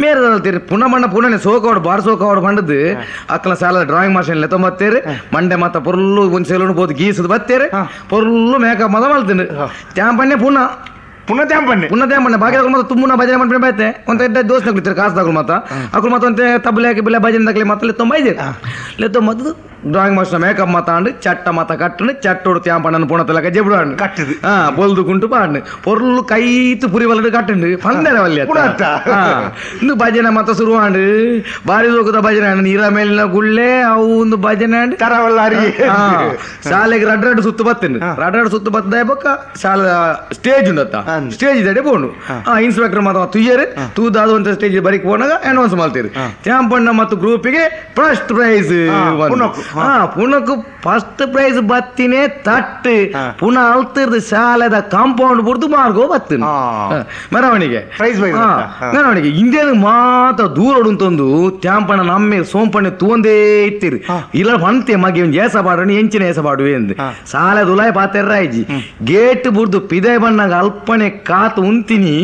ಮೇರೆ ಪುನಃ ಮಣ್ಣ ಪುನಃ ಸೋಕವಾಡು ಬಾರ್ ಸೋಕವಾಡು ಬಂಡದು ಅಕ್ಕಲ ಸಾಲ ಡ್ರಾಯಿಂಗ್ ಮಾಸ್ಟರ್ ಲೆತ್ತೊಂಬತ್ತೇರು ಮಂಡೆ ಮಾತ ಪೊರ್ಲು ಒಂದು ಸೆಲೂನ್ ಬೋದು ಗೀಸದು ಬತ್ತೇರು ಪೊರ್ಲು ಮೇಕಪ್ ಮಾತ ಮಲ್ತೀನಿ ತ್ಯಾಂಪಣ್ಣೆ ಪುನಃ ಪುನಃ ತ್ಯಾಂಪಣ್ಣೆ ಪುನಃ ತ್ಯಾಂಪಣ್ಣೆ ಬಾಕಿ ಮಾತ್ರ ತುಂಬುನ ಭಜನೆ ಮಾಡ್ಕೊಂಡು ಬೈತೆ ಒಂದು ಎಡ್ಡ ದೋಸೆ ನಗ್ಲಿತ್ತಾರೆ ಕಾಸು ತಗೊಳ್ಳು ಮಾತ ಅಕ್ರು ಮಾತ ಒಂತೆ ತಬಲೆ ಹಾಕಿ ಬಿಲ್ಲ ಭಜನೆ ತಗಲಿ ಮಾತ್ರ ಲೆತ್ತೊಂಬ ಇದ್ದೀರಿ ಲೆತ್ತೊಂಬತ್ತು drawing master makeup ಮಾತಾಂಡು ಚಟ್ಟ ಮಾತ ಕಟ್ಟನು ಚಟ್ಟೋಡು ತ್ಯಾಂಪಣ್ಣನ ಪುಣ ತಲಕ ಜೆಬುಡಾಂಡು ಕಟ್ಟದು ಬೊಲ್ದು ಕುಂಟು ಪಾಂಡು ಪೊರ್ಲು ಕೈತು ಪುರಿ ವಲಡು ಕಟ್ಟಂಡು ಪಂದರ ವಲ್ಯ ಇಂದು ಭಜನೆ ಮಾತ ಶುರುವಾಂಡು ಬಾರಿ ಲೋಕದ ಭಜನೆ ಅಂಡು ನೀರ ಮೇಲಿನ ಗುಳ್ಳೆ ಅವು ಒಂದು ಭಜನೆ ಅಂಡು ಶಾಲೆಗೆ ರಡ್ ರಡ್ ಸುತ್ತು ಬತ್ತಂಡು ರಡ್ ರಡ್ ಸುತ್ತು ಬತ್ತದ ಬೊಕ್ಕ ಶಾಲೆ ಸ್ಟೇಜ್ ಉಂಡತ್ತ ಸ್ಟೇಜ್ ಇದ್ದಾಡೆ ಪೋಂಡು ಇನ್ಸ್ಪೆಕ್ಟರ್ ಮಾತ ತುಯ್ಯರು ತೂದಾದ ಒಂದು ಸ್ಟೇಜ್ ಬರಿಕ್ ಪೋನಾಗ ಅನೌನ್ಸ್ ಮಾಡ್ತೀರಿ ತ್ಯಾಂಪಣ್ಣ ಮತ್ತು ಗ್ರೂಪಿಗೆ ಫಸ್ಟ್ ಪ್ರೈಸ್ ಪುನಕ್ ಫಸ್ಟ್ ಪ್ರೈಸ್ ಬತ್ತಿನೇ ತಟ್ಟು ಪುನಃ ಅಲ್ತಿರ್ದು ಶಾಲೆದ ಕಾಂಪೌಂಡ್ ಬುಡ್ದು ಮಾರ್ಗೋ ಬತ್ತಿನ ಮೆರವಣಿಗೆ ಮೆರವಣಿಗೆ ಇಂದೇನು ಮಾತ ದೂರ ಉಂಟೊಂದು ತ್ಯಾಂಪಣ್ಣ ನಮ್ಮೆ ಸೋಂಪಣ್ಣೆ ತೂಂದೇ ಇತ್ತಿರು ಇಲ್ಲ ಹೊಂತೆ ಮಗಿ ಒಂದು ಏಸ ಪಾಡೋಣ ಎಂಚಿನ ಏಸ ಪಾಡುವೆ ಎಂದು ಶಾಲೆ ದುಲಾಯ್ ಪಾತೆರ್ರಾಯ್ಜಿ ಗೇಟ್ ಬುಡ್ದು ಪಿದೆ ಬಣ್ಣಗ ಅಲ್ಪನೆ ಕಾತು ಉಂತಿನಿ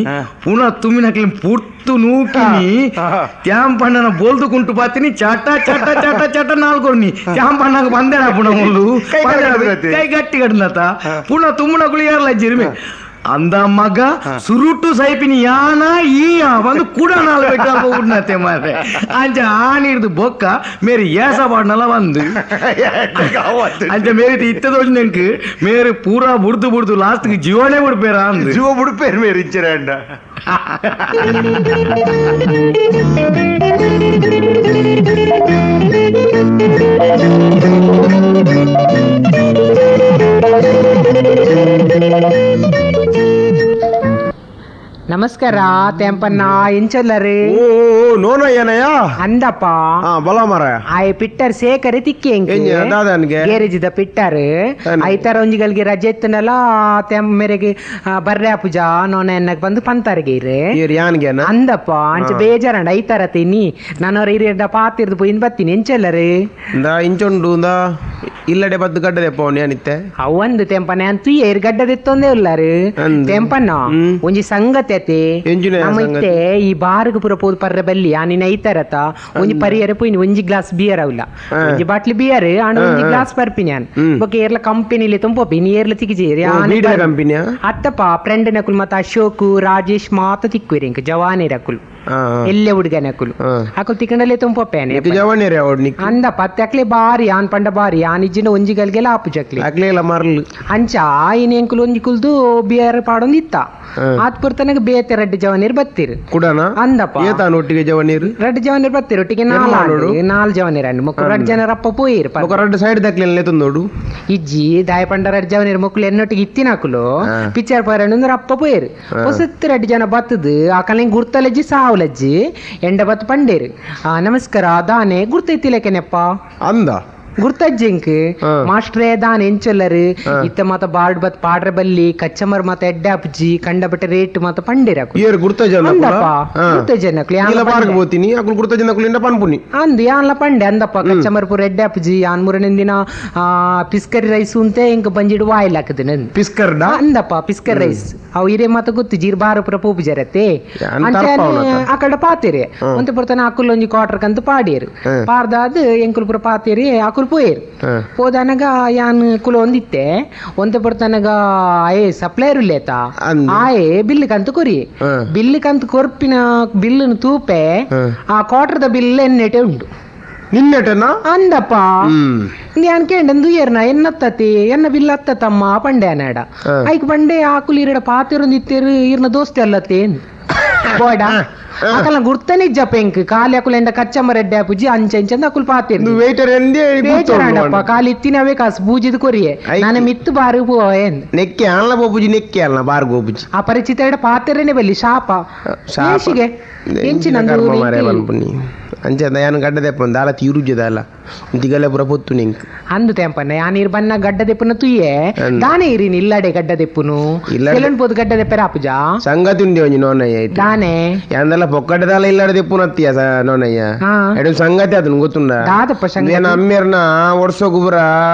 ಪುನಃ ತುಮ್ಮಿನ ಪುರ್ತು ನೂಕಿನಿ ತ್ಯಾಂಪಣ್ಣನ ಬೋಲ್ದು ಕುಂಟು ಪಾತಿನಿ ಚಟ ಚಟ ಚಟ ಚಟ ನಾಲ್ಕೊಡ್ನಿ ತ್ಯಾಂಪಣ್ಣಗ ಬಂದೇನ ಪುನಃ ಮುಳ್ಳು ಕೈ ಗಟ್ಟಿ ಕಡ್ನತ ಪುನಃ ತುಮ್ಮನ ಕುಳಿಯಾರಲ್ಲ ಜಿರ್ಮೆ ಅಂದ ಮಗ ಸುರುಟು ಸೈಪಿನಿ ಯಾನ ಈ ಬಂದು ಕೂಡ ನಾಲ್ ಬೆಟ್ಟ ಮಾರ್ರೆ ಅಂಚ ಆನಿ ಹಿಡ್ದು ಬೊಕ್ಕ ಮೇರಿ ಏಸ ಪಾಡ್ನಲ್ಲ ಬಂದು ಅಂಚ ಮೇರಿ ಇತ್ತದೋಜ್ ನೆಂಕ್ ಮೇರಿ ಪೂರಾ ಬುಡ್ದು ಬುಡ್ದು ಲಾಸ್ಟ್ ಜೀವನೇ ಬಿಡ್ಪೇರ ಅಂದು ಜೀವ ಬಿಡ್ಪೇರು ಮೇರಿ ಇಂಚರ ಅಂಡ ನಮಸ್ಕಾರ ತೆಂಪನ್ನ ಎಂಚಲ್ಲರಿ ಓ ನೋನಯ್ಯನಯ್ಯ ಅಂದಪ್ಪ ಬಲ ಮಾರಾಯ ಆಯ್ ಪಿಟ್ಟರ್ ಸೇಕರೆ ತಿಕ್ಕಿ ಗೇರೇಜಿದ ಪಿಟ್ಟರ್ ಐತರ ಒಂಜಿಗಳಿಗೆ ರಜೆ ಎತ್ತನಲ್ಲ ತೆಂ ಮೇರೆಗೆ ಬರ್ರೆ ಪೂಜಾ ನೋನ ಎನ್ನಕ್ ಬಂದು ಪಂತಾರಿಗೆ ಇರೆ ಅಂದಪ್ಪ ಅಂಚ ಬೇಜಾರಂಡ ಐತರ ತಿನ್ನಿ ನಾನು ಹಿರಿಯರ್ದ ಪಾತಿರ್ದು ಪೋಯಿನ್ ಬತ್ತೀನಿ ಎಂಚಲ್ಲರಿ ಇಂಚೊಂಡು ಇಲ್ಲಡೆ ಬದ್ದು ಗಡ್ಡದೆಪ್ಪ ಅನಿತ್ತೆ ಅವಂದು ತೆಂಪನ ಅಂತ ಗಡ್ಡದೆತ್ತೊಂದೇ ಉಲ್ಲಾರು ತೆಂಪನ್ನ ಒಂಜಿ ಸಂಗತಿ ಅತೆ ನಮ್ಮ ಇತ್ತೆ ಈ ಬಾರ್ಗ್ ಪೂರ ಪೋದು ಪರ್ರೆ ಬಲ್ಲಿ ಆನಿನ ಐತರತ ಒಂಜಿ ಪರಿಯರೆ ಪೋಯಿನಿ ಒಂಜಿ ಗ್ಲಾಸ್ ಬಿಯರ್ ಅವಲ್ಲ ಒಂಜಿ ಬಾಟ್ಲಿ ಬಿಯರ್ ಆಂಡ ಒಂಜಿ ಗ್ಲಾಸ್ ಪರ್ಪಿನಿ ಯಾನ್ ಬೊಕ ಏರ್ಲ ಕಂಪನಿಲಿ ತುಂಬೋಪಿ ನೀ ಏರ್ಲ ತಿಕ್ಕಿಜೇರಿ ಕಂಪನಿಯ ಅತ್ತಪ್ಪ ಫ್ರೆಂಡ್ ನಕುಲ್ ಮತ್ತ ಅಶೋಕ್ ರಾಜೇಶ್ ಮಾತ ತಿಕ್ಕುವಿರಿ ಇಂಕ ಜವಾನಿರಕುಲು ಎಲ್ಲೆ ಹುಡುಗನಕುಲು ಅಕುಲು ತಿಕ್ಕಂಡಲ್ಲೇ ತುಂಬೋಪೇನೆ ಅಂದಪ್ಪ ಅತ್ತೆ ಅಕ್ಲೆ ಬಾರಿ ಆನ್ ಪಂಡ ಬಾರಿ ಆನ್ ಇಜ್ಜಿನ ಒಂಜಿ ಗಲ್ಗೆಲ್ಲ ಆಪು ಜಕ್ಲಿ ಮರ್ಲು ಅಂಚ ಇನ್ ಎಂಕುಲು ಒಂಜಿ ಕುಲ್ದು ಬಿಯರ್ ಪಾಡೊಂದು ಇತ್ತ ಆತ್ ಪುರ್ತನಗ ಬೇತೆ ರಡ್ಡು ಜವನೀರ್ ಬತ್ತೀರು ಅಂದಪ್ಪ ಒಟ್ಟಿಗೆ ಜವನೀರ್ ರಡ್ಡು ಜವನೀರ್ ಬತ್ತೀರು ಒಟ್ಟಿಗೆ ನಾಲ್ ಜವನೀರ್ ಅಂಡ್ ಮೊಕ್ಕಳು ರಡ್ಡು ಜನರ ಅಪ್ಪ ಪೋಯಿರು ರಡ್ಡು ಸೈಡ್ ದಕ್ಲೆ ತಂದೋಡು ಇಜ್ಜಿ ದಾಯ ಪಂಡ ರಡ್ಡು ಜವನೀರ್ ಮೊಕ್ಕಳು ಎನ್ನೊಟ್ಟಿಗೆ ಇತ್ತಿನಕುಲು ಪಿಕ್ಚರ್ ಪೋಯರ್ ಅಪ್ಪ ಪೋಯಿರು ಹೊಸತ್ತು ರಡ್ಡು ಜನ ಬತ್ತದು ಆ ಕಲೆ ಗುರ್ತಲಜ್ಜಿ ಸಾವುಲಜ್ಜಿ ಎಂಡ ಬತ್ತು ಪಂಡೇರು ನಮಸ್ಕಾರ ದಾನೆ ಗುರ್ತೈತಿಲೇಕೆನೆಪ್ಪ ಅಂದ ಗುರ್ತಜ್ಜಿಂಕ್ ಮಾಸ್ಟ್ರೇ ದಾನ್ ಎಂಚೊಲ್ಲರು ಇತ್ತ ಮಾತ ಬಾರ್ಡ್ ಬತ್ ಪಾಡ್ರೆ ಬಲ್ಲಿ ಕಚ್ಚಮರ್ ಮಾತ ಎಡ್ಡೆ ಅಪ್ಜಿ ಕಂಡಬಟ್ಟೆ ರೇಟ್ ಮಾತ ಪಂಡೇರ ಅಂದ್ ಯಾನ್ಲ ಪಂಡೆ ಅಂದಪ್ಪ ಕಚ್ಚಮರ್ ಪೂರ ಎಡ್ಡೆ ಅಪ್ಜಿ ಯಾನ್ ಮೂರನೇ ದಿನ ಪಿಸ್ಕರಿ ರೈಸ್ ಉಂತೆ ಇಂಕ ಬಂಜಿಡು ವಾಯಿಲ್ ಹಾಕದ ಪಿಸ್ಕರ್ ಅಂದಪ್ಪ ಪಿಸ್ಕರ್ ರೈಸ್ ಅವು ಇರೇ ಮಾತ ಗೊತ್ತು ಜೀರ್ ಬಾರ ಪೂರ ಪೋಪು ಜರತೆ ಆ ಕಡೆ ಪಾತೇರಿ ಒಂತೆ ಪುರ್ತನ ಅಕುಲ್ ಒಂಜಿ ಕ್ವಾರ್ಟರ್ ಕಂತ ಪಾಡಿಯರು ಪಾರ್ದಾದ್ ಎಂಕುಲ್ ಪೂರ ಪಾತೇರಿ ಅಕುಲ್ ಪೋಯೇರು ಪೋದನಗ ಯಾನ್ ಕುಲ ಒಂದಿತ್ತೆ ಒಂತೆ ಪೊರ್ತನಗ ಆಯೆ ಸಪ್ಲೈರ್ ಉಲ್ಲೇತ ಆಯೆ ಬಿಲ್ ಕಂತ ಕೊರಿ ಬಿಲ್ ಕಂತ ಕೊರ್ಪಿನ ಬಿಲ್ಲು ತೂಪೆ ಆ ಕ್ವಾರ್ಟರ್ದ ಬಿಲ್ ಎನ್ನೆಟೆ ಉಂಟು ನಿನ್ನೆಟನಾ ಅಂದಪ್ಪ ಯಾನ್ ಕೇಂಡಂದು ಏರ್ನ ಎನ್ನತ್ತತಿ ಎನ್ನ ಬಿಲ್ ಅತ್ತತಮ್ಮ ಪಂಡೆ ಅನಾಡ ಐಕ್ ಪಂಡೆ ಆಕುಲು ಇರಡ ಪಾತಿರೊಂದಿತ್ತೇರು ಇರ್ನ ದೋಸ್ತಿ ಅಲ್ಲತ್ತೆ ಬೋಡ ಅಕಲ ಗುರ್ತನೆ ಇಜ್ಜಪ್ಪ ಎಂಕ್ ಖಾಲಿ ಅಕುಲು ಎಂಡ ಕಚ್ಚಮ್ಮ ರೆಡ್ಡೆ ಪೂಜಿ ಅಂಚ ಅಂಚಂದ ಅಕುಲು ಪಾತಿರು ವೇಟರ್ ಬೇಜಾರಾಂಡಪ್ಪ ಖಾಲಿ ಇತ್ತಿನವೇ ಕಾಸು ಪೂಜಿದ ಕೊರಿಯೆ ನಾನು ಮಿತ್ತು ಬಾರು ಪೋಯನ್ ನೆಕ್ಕೆ ಅಲ್ಲ ಬೋಪುಜಿ ನೆಕ್ಕೆ ಅಲ್ಲ ಬಾರ್ ಗೋಪುಜಿ ಆ ಪರಿಚಿತ ಎಡ ಪಾತಿರನೆ ಬಲ್ಲಿ ಶಾಪ ಶಾಪಿಗೆ ಅಂಚ ಯಾನ್ ಗಡ್ಡದೆಪ್ಪ ದಾಲ ತೀರುಜೆ ದಾಲ ತಿಗಲೆ ಪೂರ ಪೊತ್ತು ನಿಂಕ್ ಅಂದು ತೆಂಪನ್ನ ಯಾನ್ ಇರ್ ಬನ್ನ ಗಡ್ಡದೆಪ್ಪನ ತುಯ್ಯೆ ದಾನೆ ಇರಿನ್ ಇಲ್ಲಡೆ ಗಡ್ಡದೆಪ್ಪುನು ಕೆಲನ್ ಪೋದು ಗಡ್ಡದೆಪ್ಪರ ಆಪುಜಾ ಸಂಗತಿ ಉಂಡೆ ಒಂಜಿ ನೋನಯ್ಯ ದಾನೆ ಯಾಂದಲ ಪೊಕ್ಕಡೆ ದಾಲ ಇಲ್ಲಡೆ ದೆಪ್ಪುನತ್ತಿಯ ನೋನಯ್ಯ ಎಡು ಸಂಗತಿ ಅದನ್ ಗೊತ್ತುಂಡ ದಾದಪ್ಪ ಸಂಗತಿ ಏನ ಅಮ್ಮೇರ್ನ ವರ್ಷ ಗುಬರ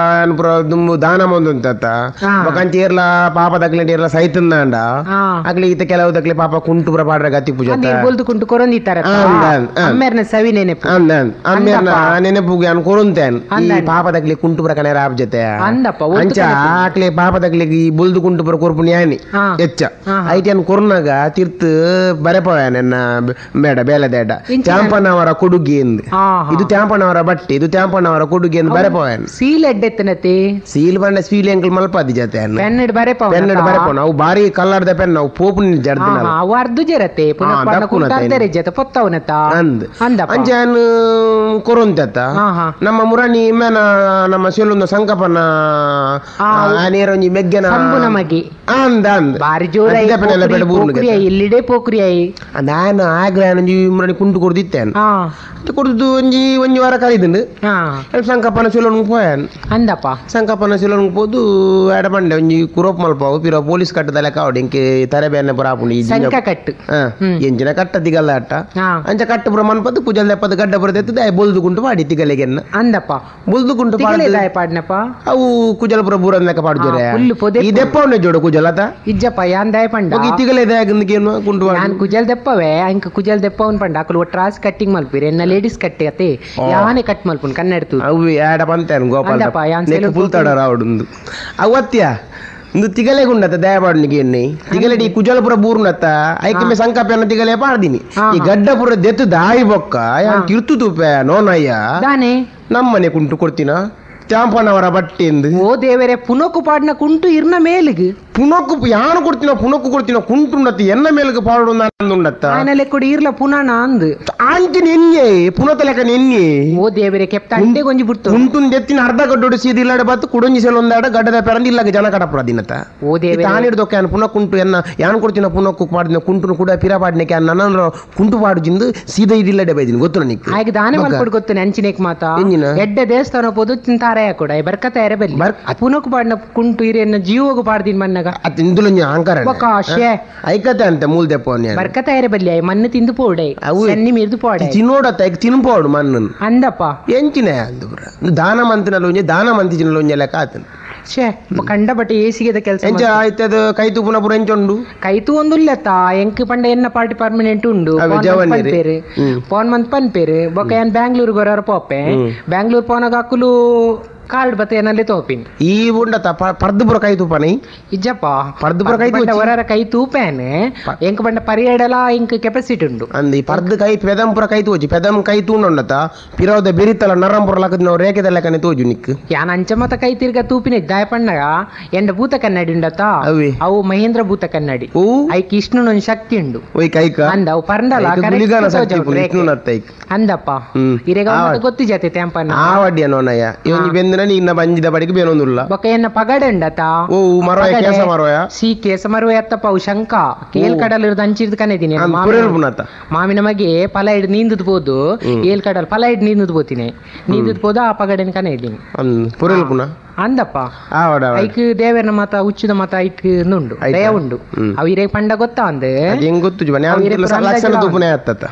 ಪೂರ ದುಂಬು ದಾನ ಮಂದುಂತ ಬೊಕಂಚಿ ಏರ್ಲ ಪಾಪ ದಕ್ಲೆ ಏರ್ಲ ಸೈತಂದಾಂಡ ಅಕ್ಲೆ ಈತ ಕೆಲವು ದಕ್ಲೆ ಪಾಪ ಕುಂಟು ಪೂರ ಪಾಡ್ರ ಗತಿ ಪೂಜೆ ಬೊಲ್ದು ಕುಂಟು ಕೊರೊಂದಿತ್ತಾರೆ ಅಮ್ಮೇರ್ನ ಸವಿ ನೆನಪು ಅಮ್ಮೇರ್ನ ನೆನಪುಗೆ ಅನ್ ಕೊರೊಂತೇನ್ ಈ ಪಾಪ ದಕ್ಲೆ ಕುಂಟು ಪೂರ ಕಣೆ ರಾಪ್ ಜೊತೆ ಅಂದಪ್ಪ ಅಂಚ ಆಕ್ಲೆ ಪಾಪ ದಕ್ಲೆ ಈ ಬೊಲ್ದು ಕುಂಟು ಪೂರ ಕೊರ್ಪುನಿ ಯಾನಿ ಹೆಚ್ಚ ಐಟಿ ಅನ್ ಕೊರ್ನಾಗ ತೀರ್ತು ಬರೆಪೋಯಾನ ಎನ್ನ ಬೇಡ ಬೇಲೆ ದೇಡ ತ್ಯಾಂಪನವರ ಕೊಡುಗೆ ಎಂದು ಇದು ತ್ಯಾಂಪನವರ ಬಟ್ಟೆ ಇದು ತ್ಯಾಂಪನವರ ಕೊಡುಗೆ ಎಂದು ಬರೆಪೋಯಾನ ಸೀಲ್ ಎಡ್ಡೆತ್ತನತೆ ಸೀಲ್ ಬಂಡ ಸೀಲ್ ಎಂಕಲ್ ಮಲ್ಪಾದಿ ಜೊತೆ ಪೆನ್ನಡ್ ಬರೆಪೋ ಪೆನ್ನಡ್ ಬರೆಪೋನ ಅವು ಬಾರಿ ಕಲ್ಲರ್ದ ಪೆನ್ ಅವು ಪೋಪು ಜರ್ದಿನ ಅವು ಅರ್ಧ ಜರತೆ ಪುನಃ ಜೊತೆ ಪೊತ್ತವನತ ಅಂದ್ ಅಂದಪ್ಪ ಅಂಚ ಕೊರೊಂತ ನಮ್ಮ ಮುರಣಿ ಮೇನ ನಮ್ಮ ಸೆಲುಂದ ಸಂಕಪನ ನೇರೊಂಜಿ ಮೆಗ್ಗೆನ ನಮಗೆ ಅಂದ ಅಂದ ಬಾರಿ ಜೋರ ಇಲ್ಲಿಡೆ ಪೋಕ್ರಿ ಆಯಿ ನಾನು ಆಗ್ಲೇ ಒಂಜಿ ಮುರಣಿ ಕುಂಟು ಕೊಡ್ದಿತ್ತೇನೆ ಕೊಡ್ದು ಒಂಜಿ ಒಂಜಿ ವಾರ ಕಲಿದಿಂಡು ಸಂಕಪ್ಪನ ಸೆಲೂನ್ಗೆ ಪೋಯಾನ್ ಅಂದಪ್ಪ ಸಂಕಪ್ಪನ ಸೆಲೂನ್ಗೆ ಪೋದು ಎಡ ಬಂಡೆ ಒಂಜಿ ಕುರೋಪ್ ಮಲ್ಪಾವು ಪಿರ ಪೊಲೀಸ್ ಕಟ್ಟದ ಲೆಕ್ಕ ಆವಡು ಇಂಕೆ ತರೆ ಬೇನೆ ಪುರ ಆಪುಂಡು ಸಂಕ ಕಟ್ಟು ಎಂಜಿನ ಕಟ್ಟ ತಿಗಲ್ಲ ಅಟ್ಟ ಅಂಚ ಕಟ್ಟು ಪುರ ಮನ್ಪದ್ದು ಕುಜಲ್ ದೆಪ್ಪದ ಗಡ್ಡ ಪುರ ತೆತ್ತದ ಬೊಲ್ದು ಕುಂಟು ಪಾಡಿ ತಿಗಲಿಗೆನ್ನ ಅಂದಪ್ಪ ಬೊಲ್ದು ಕುಂಟು ಪಾಡಿ ಪಾಡಿನಪ್ಪ ಅವು ಕುಜಲ್ ಪುರ ಬೂರನ್ ಲೆಕ್ಕ ಪಾಡ್ಜೋರೆ ಈ ದೆಪ್ಪವನ್ನೇ ಜೋಡು ಕುಜಲ್ ಅತ ಇಜ್ಜಪ್ಪ ಯಾನ್ ದಾಯ ಪಂಡ ಈ ತಿಗಲೆ ದಾಯಗಂದಕೇನು ಕುಂಟು ಯಾನ್ ಕುಜಲ್ ದೆಪ್ಪವೆ ಅಂಕ ಕುಜಲ್ ದೆಪ್ಪವನ್ ಪಂಡ ಅಕುಲು ಒಟ್ರಾಸ್ ಕಟ್ಟಿಂಗ್ ಮಲ್ಪಿರಿ ಎನ್ನ ಲೇಡೀಸ್ ಕಟ್ಟಿ ಅತೆ ಯಾನೆ ಕಟ್ ಮಲ್ಪುನ್ ಕನ್ನಡ ತೂ ಅವು ಯಾಡ ಪಂತೇನು ಗೋಪಾಲ ಪುಲ್ತಾಡ ರಾವಡುಂದು ಅವತ್ಯ ಇಂದು ತಿಗಲೆ ಗುಂಡತ್ತ ದಯಪಾಡ್ನಿಗೆ ಎಣ್ಣೆ ತಿಗಲೆ ಈ ಕುಜಲಪುರ ಬೂರ್ನತ್ತ ಐಕೆ ಸಂಕಪ್ಪನ ತಿಗಲೆ ಪಾಡ್ದಿನಿ ಈ ಗಡ್ಡಪುರ ದೆತ್ತು ದಾಯಿ ಬೊಕ್ಕ ಯಾನ್ ಕಿರ್ತು ತೂಪೆ ನೋನಯ್ಯ ದಾನೆ ನಮ್ಮನೆ ಕುಂಟು ಕೊಡ್ತೀನ ಚಾಂಪನವರ ಬಟ್ಟೆ ಎಂದು ಓ ದೇವರೇ ಪುನಕ್ಕು ಪಾಡ್ನ ಕುಂಟು ಇರ್ನ ಮೇಲಿಗೆ ಪುನಕ್ಕು ಯಾನು ಕೊಡ್ತೀನ ಪುನಕ್ಕು ಕೊಡ್ತೀನ ಕುಂಟುಂಡತ್ತ ಎನ್ನ ಮೇಲಕ್ಕೆ ಪಾಡು ಅಂದುಂಡತ್ತ ಆನಲೆ ಕೊಡಿ ಇರ್ಲ ಪುನನ ಅಂದು ಆಂಚಿನ ಎನ್ಯೆ ಪುನತ ಲೆಕ್ಕ ಎನ್ಯೆ ಓ ದೇವರೇ ಕೆಪ್ತ ಅಂಡೆ ಗೊಂಜಿ ಬಿಡ್ತು ಕುಂಟುನ್ ದೆತ್ತಿನ ಅರ್ಧ ಗಡ್ಡೊಡು ಸೀದ ಇಲ್ಲಾಡೆ ಬತ್ತು ಕುಡೊಂಜಿ ಸೆಲ್ ಒಂದಾಡ ಗಡ್ಡದ ಪೆರಂದು ಇಲ್ಲಾಗ ಜನ ಕಡಪುರ ದಿನತ ಓ ದೇವರೇ ತಾನಿಡ್ದೊಕ್ಕೆ ಯಾನು ಪುನಃ ಕುಂಟು ಎನ್ನ ಯಾನು ಕೊಡ್ತೀನ ಪುನಕ್ಕು ಪಾಡಿನ ಕುಂಟುನು ಕೂಡ ಪಿರ ಪಾಡಿನಕ್ಕೆ ನನ್ನ ಕುಂಟು ಪಾಡು ಜಿಂದು ಸೀದ ಇದಿಲ್ಲಡೆ ಬೈದಿನ ಗೊತ್ತು ನಿಕ್ ಆಯ್ಕೆ ದಾನೆ ಮಲ್ಪಡು ಗೊತ್ತು ಅಂಚಿನೇಕ್ ಮಾತಾ ಎಂಜಿನ? ಎಡ್ಡೆ ದೇವಸ್ಥಾನ ಪೋದು ತಿಂತಾರೆ ಕೂಡ ಬರ್ಕತ ಎರೆ ಬಲ್ಲಿ ಪುನಕ್ಕು ಪಾಡಿನ ಕುಂಟು ಇರೇನ ಜೀವಗು ಪಾಡ್ದಿನ ಮನ್ನಗ ಅತ್ ಇಂದುಲೊಂಜಿ ಅಹಂಕಾರ ಬೊಕ ಶೇ ಐಕತೆ ಅಂತೆ ಮೂಲ್ ದೆಪ್ಪೋ ಬರ್ಕತ ಎರೆ ಬಲ್ಲಿ ಆಯ್ ಮಣ್ಣು ತಿಂದು ಪೋಡೆ ಅವು ಸನ್ನಿ ಮೀರ್ದು ಪೋಡೆ ತಿನ್ನೋಡತ್ತ ಐಕ್ ತಿನ್ಪೋಡು ಮಣ್ಣನ್ನು ಅಂದಪ್ಪ ಎಂಚಿನ ಅಂದು ಪುರ ದಾನ ಮಂತಿನ ಲೊಂಜೆ ದಾನ ಮಂತಿಜಿನ ಲೊಂಜೆ ಲೆಕ್ಕ ಆತನ ಶೇ ಕಂಡ ಬಟ್ಟೆ ಏಸಿಗೆದ ಕೆಲಸ ಎಂಚ ಆಯ್ತದ ಕೈ ತುಪ್ಪುನ ಪುರ ಎಂಚುಂಡು ಕೈತು ಒಂದುಲ್ಲತ್ತ ಎಂಕ್ ಪಂಡ ಎನ್ನ ಪಾರ್ಟಿ ಪರ್ಮನೆಂಟ್ ಉಂಡು ಅವೆ ಜವನಿರಿ. ಪನ್ಪೇರು ಪೋನ್ ಮಂತ್ ಪನ್ಪೇರು ಬೊಕ ಏನ್ ಬ್ಯಾಂಗ್ಳೂರ್ ಗೊರರ ಪೋಪೆ ಬ್ಯಾಂಗ್ಳೂರ್ ಪೋನಾಗ ಅಕ್ಕುಲು ಕಾರ್ಡ್ ಬತ್ತ ಏನಲ್ಲಿ ತೋಪಿನ್ ಈ ಉಂಡತ್ತ ಪರ್ದು ಪುರ ಕೈ ತುಪ್ಪನಿ ಇಜ್ಜಪ್ಪ ಪರ್ದು ಪುರ ಕೈ ಪಂಡ ಹೊರರ ಕೈ ತೂಪೇನೆ ಎಂಕ್ ಪಂಡ ಪರಿಯಡಲ ಇಂಕ್ ಕೆಪಾಸಿಟಿ ಉಂಡು ಅಂದ್ ಈ ಪರ್ದು ಕೈ ಪೆದಂ ಪುರ ಕೈ ತೋಜಿ ಪೆದಂ ಕೈ ತೂಂಡತ್ತ ಪಿರವದ ಬೆರಿತಲ ನರಂ ಪುರ ಲಕ್ಕದ ನಾವು ರೇಖೆದ ಲೆಕ್ಕನೆ ತೋಜು ನಿಕ್ ಯಾನ್ ಅಂಚ ಮತ ಕೈ ತಿರ್ಗ ತೂಪಿನ ದಾಯ ಪಣ್ಣಗ ಎಂಡ ಭೂತ ಕನ್ನಡಿ ಉಂಡತ್ತ ಅವೆ. ಅವು ಮಹೇಂದ್ರ ಭೂತ ಕನ್ನಡಿ ಓ ಐಕ್ ಇಷ್ಣುನೊಂದು ಶಕ್ತಿ ಉಂಡು ಓಯ್ ಕೈಕ ಅಂದ ಅವು ಪರಂಡಲ ಐಕ್ correct ಗುಳಿಗನ ಶಕ್ತಿ ತೋಜವು ಉಪ್ಪುನು, ರೇಖೆ. ಇಷ್ಣುನತ್ತ ಐಕ್. ಅಂದಪ್ಪ ಹ್ಮ್. ಇರೆಗ ಆ ಗೊತ್ತು ಜಾತೆ ತ್ಯಾಂಪನ್ನ ಆ ವಡ್ಡಿಯ ನೋನಯ್ಯ ಇವನ್ ಬೆಂದಿನ ಇನ್ನ ಬಂಜಿದ ಬಡಿಗೆ ಬೇನೊಂದುಲ್ಲ ಬೊಕ ಎನ್ನ ಪಗಡೆ ಉಂಡತ ಓ ಮರೋಯ ಕೇಸ ಮರೋಯ ಸಿ ಕೇಸ ಮರುವೆ ಅತ್ತಪ್ಪ ಅವು ಶಂಕ ಕೇಲ್ ಕಡಲ್ ಇರ್ದು ಅಂಚಿರ್ದು ಕನೆದಿನಿ ಅಂದ್ ಪುರೇಲ್ ಪುನತ್ತ ಮಾಮಿನ ಮಗೆ ಫಲ ಹಿಡ್ ನೀಂದದ್ ಪೋದು ಏಲ್ ಕಡಲ್ ಫಲ ಹಿಡ್ ನೀಂದದ್ ಪೋತೀನಿ ನೀಂದದ್ ಪೋದು ಆ ಪಗಡೆನ ಕನೆದಿನಿ ಅಂದ್ ಪುರೇಲ್ ಪುನ ಅಂದಪ್ಪ ಆ ವಡ ಐಕ್ ದೇವರನ ಮಾತ ಉಚ್ಚುದ ಮಾತ ಐಕ್ ಉಂಡು ದಯ ಉಂಡು ಅವು ಇರೇ ಪಂಡ ಗೊತ್ತಾ ಅಂದ್ ಅದು ಹೆಂಗ್ ಗೊತ್ತು ಜೀವನ ಅವು ಇರೆ ಪುರ ಲಕ್ಷಣ ಅಂದಾಜು ತುಪ್ಪುನೇ ಅತ್ತತ್ತ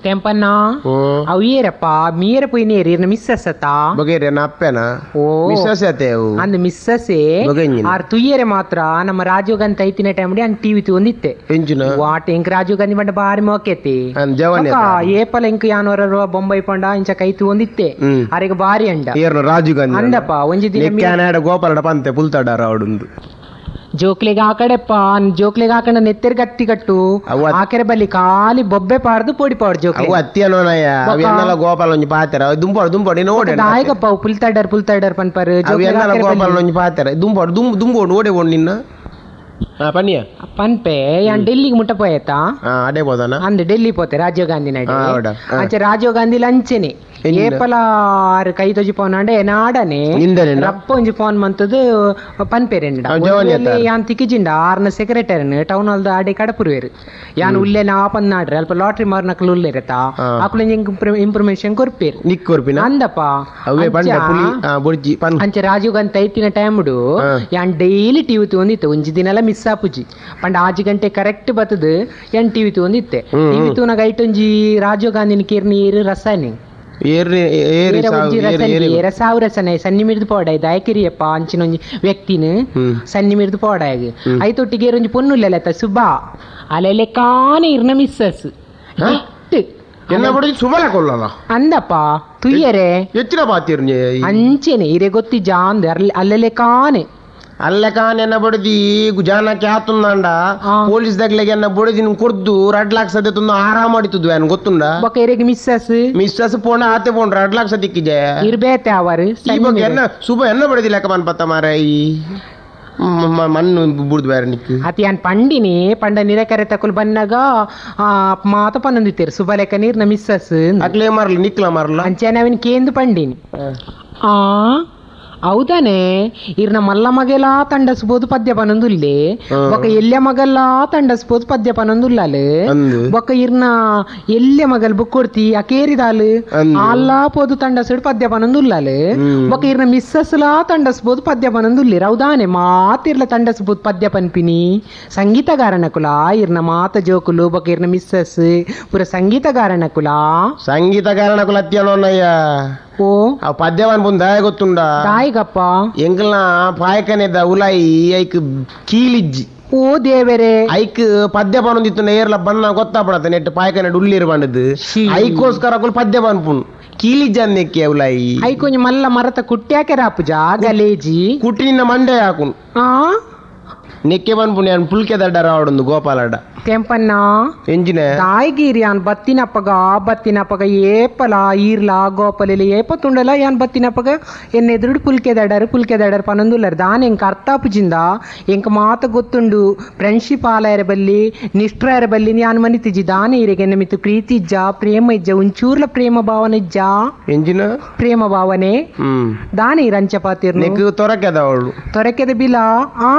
ತೆಂಪನ್ನ ಓ ಅವು ಏರಪ್ಪ ಮೀರ ಪೋಯಿನೇರಿ ಇರ್ನ ಮಿಸ್ಸಸ್ ಅತ್ತ ಬಗೆರೆ ಅಪ್ಪೆನ ಓ ಮಿಸ್ಸಸ್ ಅತ್ತೆ ಅವು ಅಂದ್ ಮಿಸ್ಸಸ್ಸೇ ಬಗೆಂಜಿನ. ಆರ್ ತುಯ್ಯರೆ ಮಾತ್ರ ನಮ್ಮ ರಾಜೀವ್ ಗಾಂಧಿ ಐತಿನ ಟೈಮ್ ಅನ್ ಟಿವಿ ಒಂದಿತ್ತೆ ಎಂಚಿನ what ಇಂಕ್ ರಾಜೀವ್ ಗಾಂಧಿ ಬಂಡ ಬಾರಿ ಮೋಕೆತಿ ಅಂದ್ ಜವಾನಿ ಬೊಕ ಏಪಲ ಇಂಕ್ ಯಾನೋರ ಬೊಂಬೈ ಪಂಡ ಇಂಚ ಕೈತು ಒಂದಿತ್ತೆ ಹ್ಮ್. ಆರೆಗ್ ಬಾರಿ ಅಂಡ ಏರ್ನ ರಾಜೀವ್ ಗಾಂಧಿ ಅಂದಪ್ಪ ಒಂಜಿ ದಿನ ನೆಕ್ಕಾನಾಡ ಗೋಪಾಲಡ ಪಂತೆ ಪುಲ್ತಾಡಾರ ಅವಡುಂದು ಜೋಕ್ಲಿಗೆ ಆ ಕಡೆಪ್ಪ ಜೋಕ್ಲಿಗೆ ಹಾಕೊಂಡ ನೆತ್ತೆರ್ ಗಟ್ಟಿ ಕಟ್ಟು ಆಕೆರೆ ಬಲ್ಲಿ ಖಾಲಿ ಬೊಬ್ಬೆ ಪಾಡ್ದು ಪೊಡಿ ಪಾಡು ಜೋಕ್ಲಿ ಅವು ಅತ್ತಿ ಅನ್ನೋನಯ್ಯ ಅವು ಎನ್ನಲ ಗೋಪಾಲ ಒಂಜಿ ಪಾತೆರ ದುಂಪಾಡು ದುಂಪಾಡು ನೀನು ಓಡೆ ದಾಯಕಪ್ಪ ಅವು ಪುಲ್ತಾಡರ್ ಪುಲ್ತಾಡರ್ ಪನ್ಪರ್ ಅವು ಎನ್ನಲ ಗೋಪಾಲ ಒಂಜಿ ಪಾತೆರ ದುಂಪಾಡು ದುಂಬು ದುಂಬೋಡು ಓಡೆ ಓಡು ನಿನ್ನ ಹಾ ಪನ್ನಿಯ ಪನ್ಪೆ ಯಾನ್ ಡೆಲ್ಲಿಗೆ ಮುಟ್ಟ ಪೋಯತಾ ಹಾ ಅದೇ ಬೋದಾನ ಅಂದ್ ಡೆಲ್ಲಿ ಪೋತೆ ರಾಜೀವ್ ಗಾಂಧಿ ನಡೆ ಹಾ, ಹೌದಾ? ಹಾ. ಅಂಚೆ ರಾಜೀವ್ ಗಾಂಧಿ ಲಂಚನೆ ಎಂಜಿನ? ಏಪಲ ಆರು ಕೈ ತೊಜಿ ಪೋನ್ ಅಂಡೆ ನಾಡನೆ ನಿಂದನೇನ? ರಪ್ಪ ಒಂಜಿ ಫೋನ್ ಮಂತದ್ದು ಪನ್ಪೇರೆಂಡ ಅವ್ ಜವಾನಿ ಅತ್ತಾರ. ಯಾನ್ ತಿಕ್ಕಿಜಿಂಡ ಆರ್ನ ಸೆಕ್ರೆಟರಿನ ಟೌನ್ ಹಾಲ್ದ ಆಡೆ ಕಡಪುರುವೆರು ಯಾನ್ ಉಲ್ಲೆ ನಾಪನ್ ನಾಡ್ರೆ ಅಲ್ಪ ಲಾಟ್ರಿ ಮಾರ್ನಕ್ಲು ಉಲ್ಲೆರತ ಹಾ. ಅಕುಲು ಇಂಪ್ರೂವ್ಮೇಷನ್ ಕೊರ್ಪೇರು ನಿಕ್ ಕೊರ್ಪಿನ ಅಂದಪ್ಪ ಅವೇ ಪಂಡ ಪುಲಿ ಹಾ ಬೊಡ್ಜಿ ಪನ್ ಅಂಚೆ ರಾಜೀವ್ ಗಾಂಧಿ ಐತಿನ ಟೈಮ್ಡು ಹಾ. ಯಾನ್ ಡೈಲಿ ಟಿವಿ ತಗೊಂಡಿತ್ತೆ ಒಂಜಿ ದಿನಲ ಮಿಸ್ ಆಪುಜಿ ಪಂಡ ಆಜಿ ಗಂಟೆ ಕರೆಕ್ಟ್ ಬತ್ತದು ಯಾನ್ ಟಿವಿ ತಗೊಂಡಿತ್ತೆ ಹ್ಮ್, ಟಿವಿ ತೂನಾಗ ಐಟೊಂಜಿ ರಾಜೀವ್ ಗಾಂಧಿನ ಕೇರ್ ನೀರು ರಸಾಯನ ಏರ್ರಿ ಏರಿ ಏರ ಸಾವು ಒಂಜಿ ಏರಿ ರಸನಿ ಏರಿ ಏರ ಸಾವು ರಸನೆ ಸನ್ನಿ ಮಿರ್ದು ಪೋಡಾಯ್ ದಾಯಕಿರಿಯಪ್ಪ ಅಂಚಿನೊಂಜಿ ವ್ಯಕ್ತಿನ ಹ್ಮ್. ಸನ್ನಿ ಮಿರ್ದು ಪೋಡಾಯಗ್ ಐತೊಟ್ಟಿಗೆ ಏರೊಂಜಿ ಪೊನ್ನುಲ್ಲೆಲ್ಲ ಸುಬ್ಬಾ ಅಲೆಲೆ ಕಾನೆ ಇರ್ನ ಮಿಸ್ಸಸ್ ಎನ್ನ ಬಡಜಿ ಸುಬಲ ಕೊಲ್ಲಲ್ಲ ಅಂದಪ್ಪ ತುಯ್ಯರೆ ಹೆಚ್ಚಿನ ಬಾತಿರ್ ಅಂಚೆನೆ ಇರೆ ಗೊತ್ತಿ ಜಾಂದ್ ಅಲ್ಲೆಲೆ ಕಾನೆ ಅಲ್ಲ ಕಾನ್ ಎನ್ನ ಬಡದಿ ಗುಜಾನಕ್ಕೆ ಆತುಂದಾಂಡ ಆ. ಪೊಲೀಸ್ ದಗ್ಲೆಗೆ ಎನ್ನ ಬಡದಿ ಕೊಡ್ದು ರಡ್ ಲಾಕ್ ಸದ್ಯ ತುಂದು ಆರಾಮ ಮಾಡಿತುದು ಏನ್ ಗೊತ್ತುಂಡ ಬೊಕ ಇರೆಗ್ ಮಿಸ್ಸಸ್ ಮಿಸ್ಸಸ್ ಪೋಣ ಆತೆ ಪೋಣ ರಡ್ ಲಾಕ್ ಸದಿಕ್ಕಿಜೆ ಇರ್ಬೇತೆ ಅವರು ಈ ಬಗ್ಗೆ ಎನ್ನ ಸುಬ ಎನ್ನ ಬಡದಿ ಲೆಕ್ಕ ಮನ್ಪತ್ತ ಮಾರ ಈ ಮಣ್ಣು ಬುಡ್ದು ಬೇರೆ ನಿಕ್ಕು ಅತಿ ಯಾನ್ ಪಂಡಿನಿ ಪಂಡ ನಿರೆಕರೆ ತಕುಲ್ ಬನ್ನಗ ಮಾತ ಪನ್ನೊಂದಿತ್ತೇರು ಸುಬ ಲೆಕ್ಕ ನೀರ್ನ ಮಿಸ್ಸಸ್ ಅಕ್ಲೇ ಮಾರ್ಲ ನಿಕ್ಲ ಮಾರ್ಲ ಅಂಚೆ ನವಿನ್ ಕೇಂದು ಪಂಡಿನಿ ಆ ಹೌದಾನೆ ಇರ್ನ ಮಲ್ಲ ಮಗೆಲಾ ತಂಡಸ್ಬೋದು ಪದ್ಯ ಪನೊಂದುಲ್ಲೆ ಬೊಕ ಎಲ್ಯ ಮಗಲ್ಲಾ ತಂಡಸ್ಬೋದು ಪದ್ಯ ಪನೊಂದುಲ್ಲಾಲು ಬೊಕ ಇರ್ನ ಎಲ್ಯ ಮಗಲ್ ಬುಕ್ ಕೊಡ್ತಿ ಅಕೇರಿದಾಲು ಅಲ್ಲಾ ಪೋದು ತಂಡಸುಡು ಪದ್ಯ ಪನೊಂದುಲ್ಲಾಲು ಬೊಕ ಇರ್ನ ಮಿಸ್ಸಸ್ಲಾ ತಂಡಸ್ಬೋದು ಪದ್ಯ ಪನೊಂದುಲ್ಲೇರು ಹೌದಾನೆ ಮಾತಿರ್ಲ ತಂಡಸ್ಬೋದು ಪದ್ಯ ಪನ್ಪಿನಿ ಸಂಗೀತಗಾರನಕುಲ ಇರ್ನ ಮಾತ ಜೋಕುಲು ಬೊಕ ಇರ್ನ ಮಿಸ್ಸಸ್ ಪುರ ಸಂಗೀತಗಾರನಕುಲ ಸಂಗೀತಗಾರನಕುಲ ಅತ್ಯನೋನಯ್ಯ ಓ ಆ ಪದ್ಯವನ್ ಪುಂದಾಯ ಗೊತ್ತುಂಡ ದಾಯಿಗಪ್ಪ ಎಂಕಲ್ನ ಪಾಯಕನೆದ ಉಲಾಯಿ ಐಕ್ ಕೀಲಿಜ್ಜಿ ಓ ದೇವರೇ ಐಕ್ ಪದ್ಯ ಪನೊಂದಿತ್ತು ನೇರ್ಲ ಬಣ್ಣ ಗೊತ್ತಾಪಡತ್ತ ನೆಟ್ ಪಾಯಕನೆ ಉಳ್ಳಿರು ಬಂಡದು ಐಕೋಸ್ಕರ ಅಕುಲು ಪದ್ಯ ಪನ್ಪುನ್ ಕೀಲಿಜ್ಜ ಅಂದೆಕ್ಕೆ ಉಲಾಯಿ ಐಕೊಂಜಿ ಮಲ್ಲ ಮರತ ಕುಟ್ಟ್ಯಾಕೆ ರಾಪುಜ ಗಲೇಜಿ ಕುಟ್ಟಿನ ಮಂಡೆ ಹಾಕುನ್ ಆ ನೆಕ್ಕೆ ಪನ್ಪುನಿ ಅನ್ ಪುಲ್ಕೆ ದಡ್ಡ ರಾವಡೊಂದು ಗೋಪಾಲಡ ಕೆಂಪಣ್ಣ ಎಂಜಿನ ತಾಯಿಗೀರಿ ಯಾನ್ ಬತ್ತಿನಪ್ಪಗ ಬತ್ತಿನಪ್ಪಗ ಏಪಲ ಈರ್ಲ ಗೋಪಲಿಲ ಏಪ ತುಂಡಲ ಯಾನ್ ಬತ್ತಿನಪ್ಪಗ ಎನ್ನ ಎದುರುಡು ಪುಲ್ಕೆ ದಡರು ಪುಲ್ಕೆ ದಡರು ಪನೊಂದುಲ್ಲರು ದಾನ ಎಂಕ ಅರ್ಥಾಪುಜಿಂದ ಎಂಕ ಮಾತ ಗೊತ್ತುಂಡು ಫ್ರೆಂಡ್ಶಿಪ್ ಆಲಯರ ಬಲ್ಲಿ ನಿಷ್ಠರ ಬಲ್ಲಿ ಯಾನ್ ಮನಿತಿಜಿ ದಾನ ಈರೆಗೆ ಎನ್ನ ಮಿತ್ತು ಪ್ರೀತಿ ಇಜ್ಜ ಪ್ರೇಮ ಇಜ್ಜ ಒಂಚೂರ್ಲ ಪ್ರೇಮ ಭಾವನೆ ಇಜ್ಜ ಎಂಜಿನ ಪ್ರೇಮ ಭಾವನೆ ದಾನ ಈರ ಅಂಚಪಾತಿರ್ನು ತೊರಕೆದ ಅವಳು ತೊರಕೆದ ಬಿಲ ಆ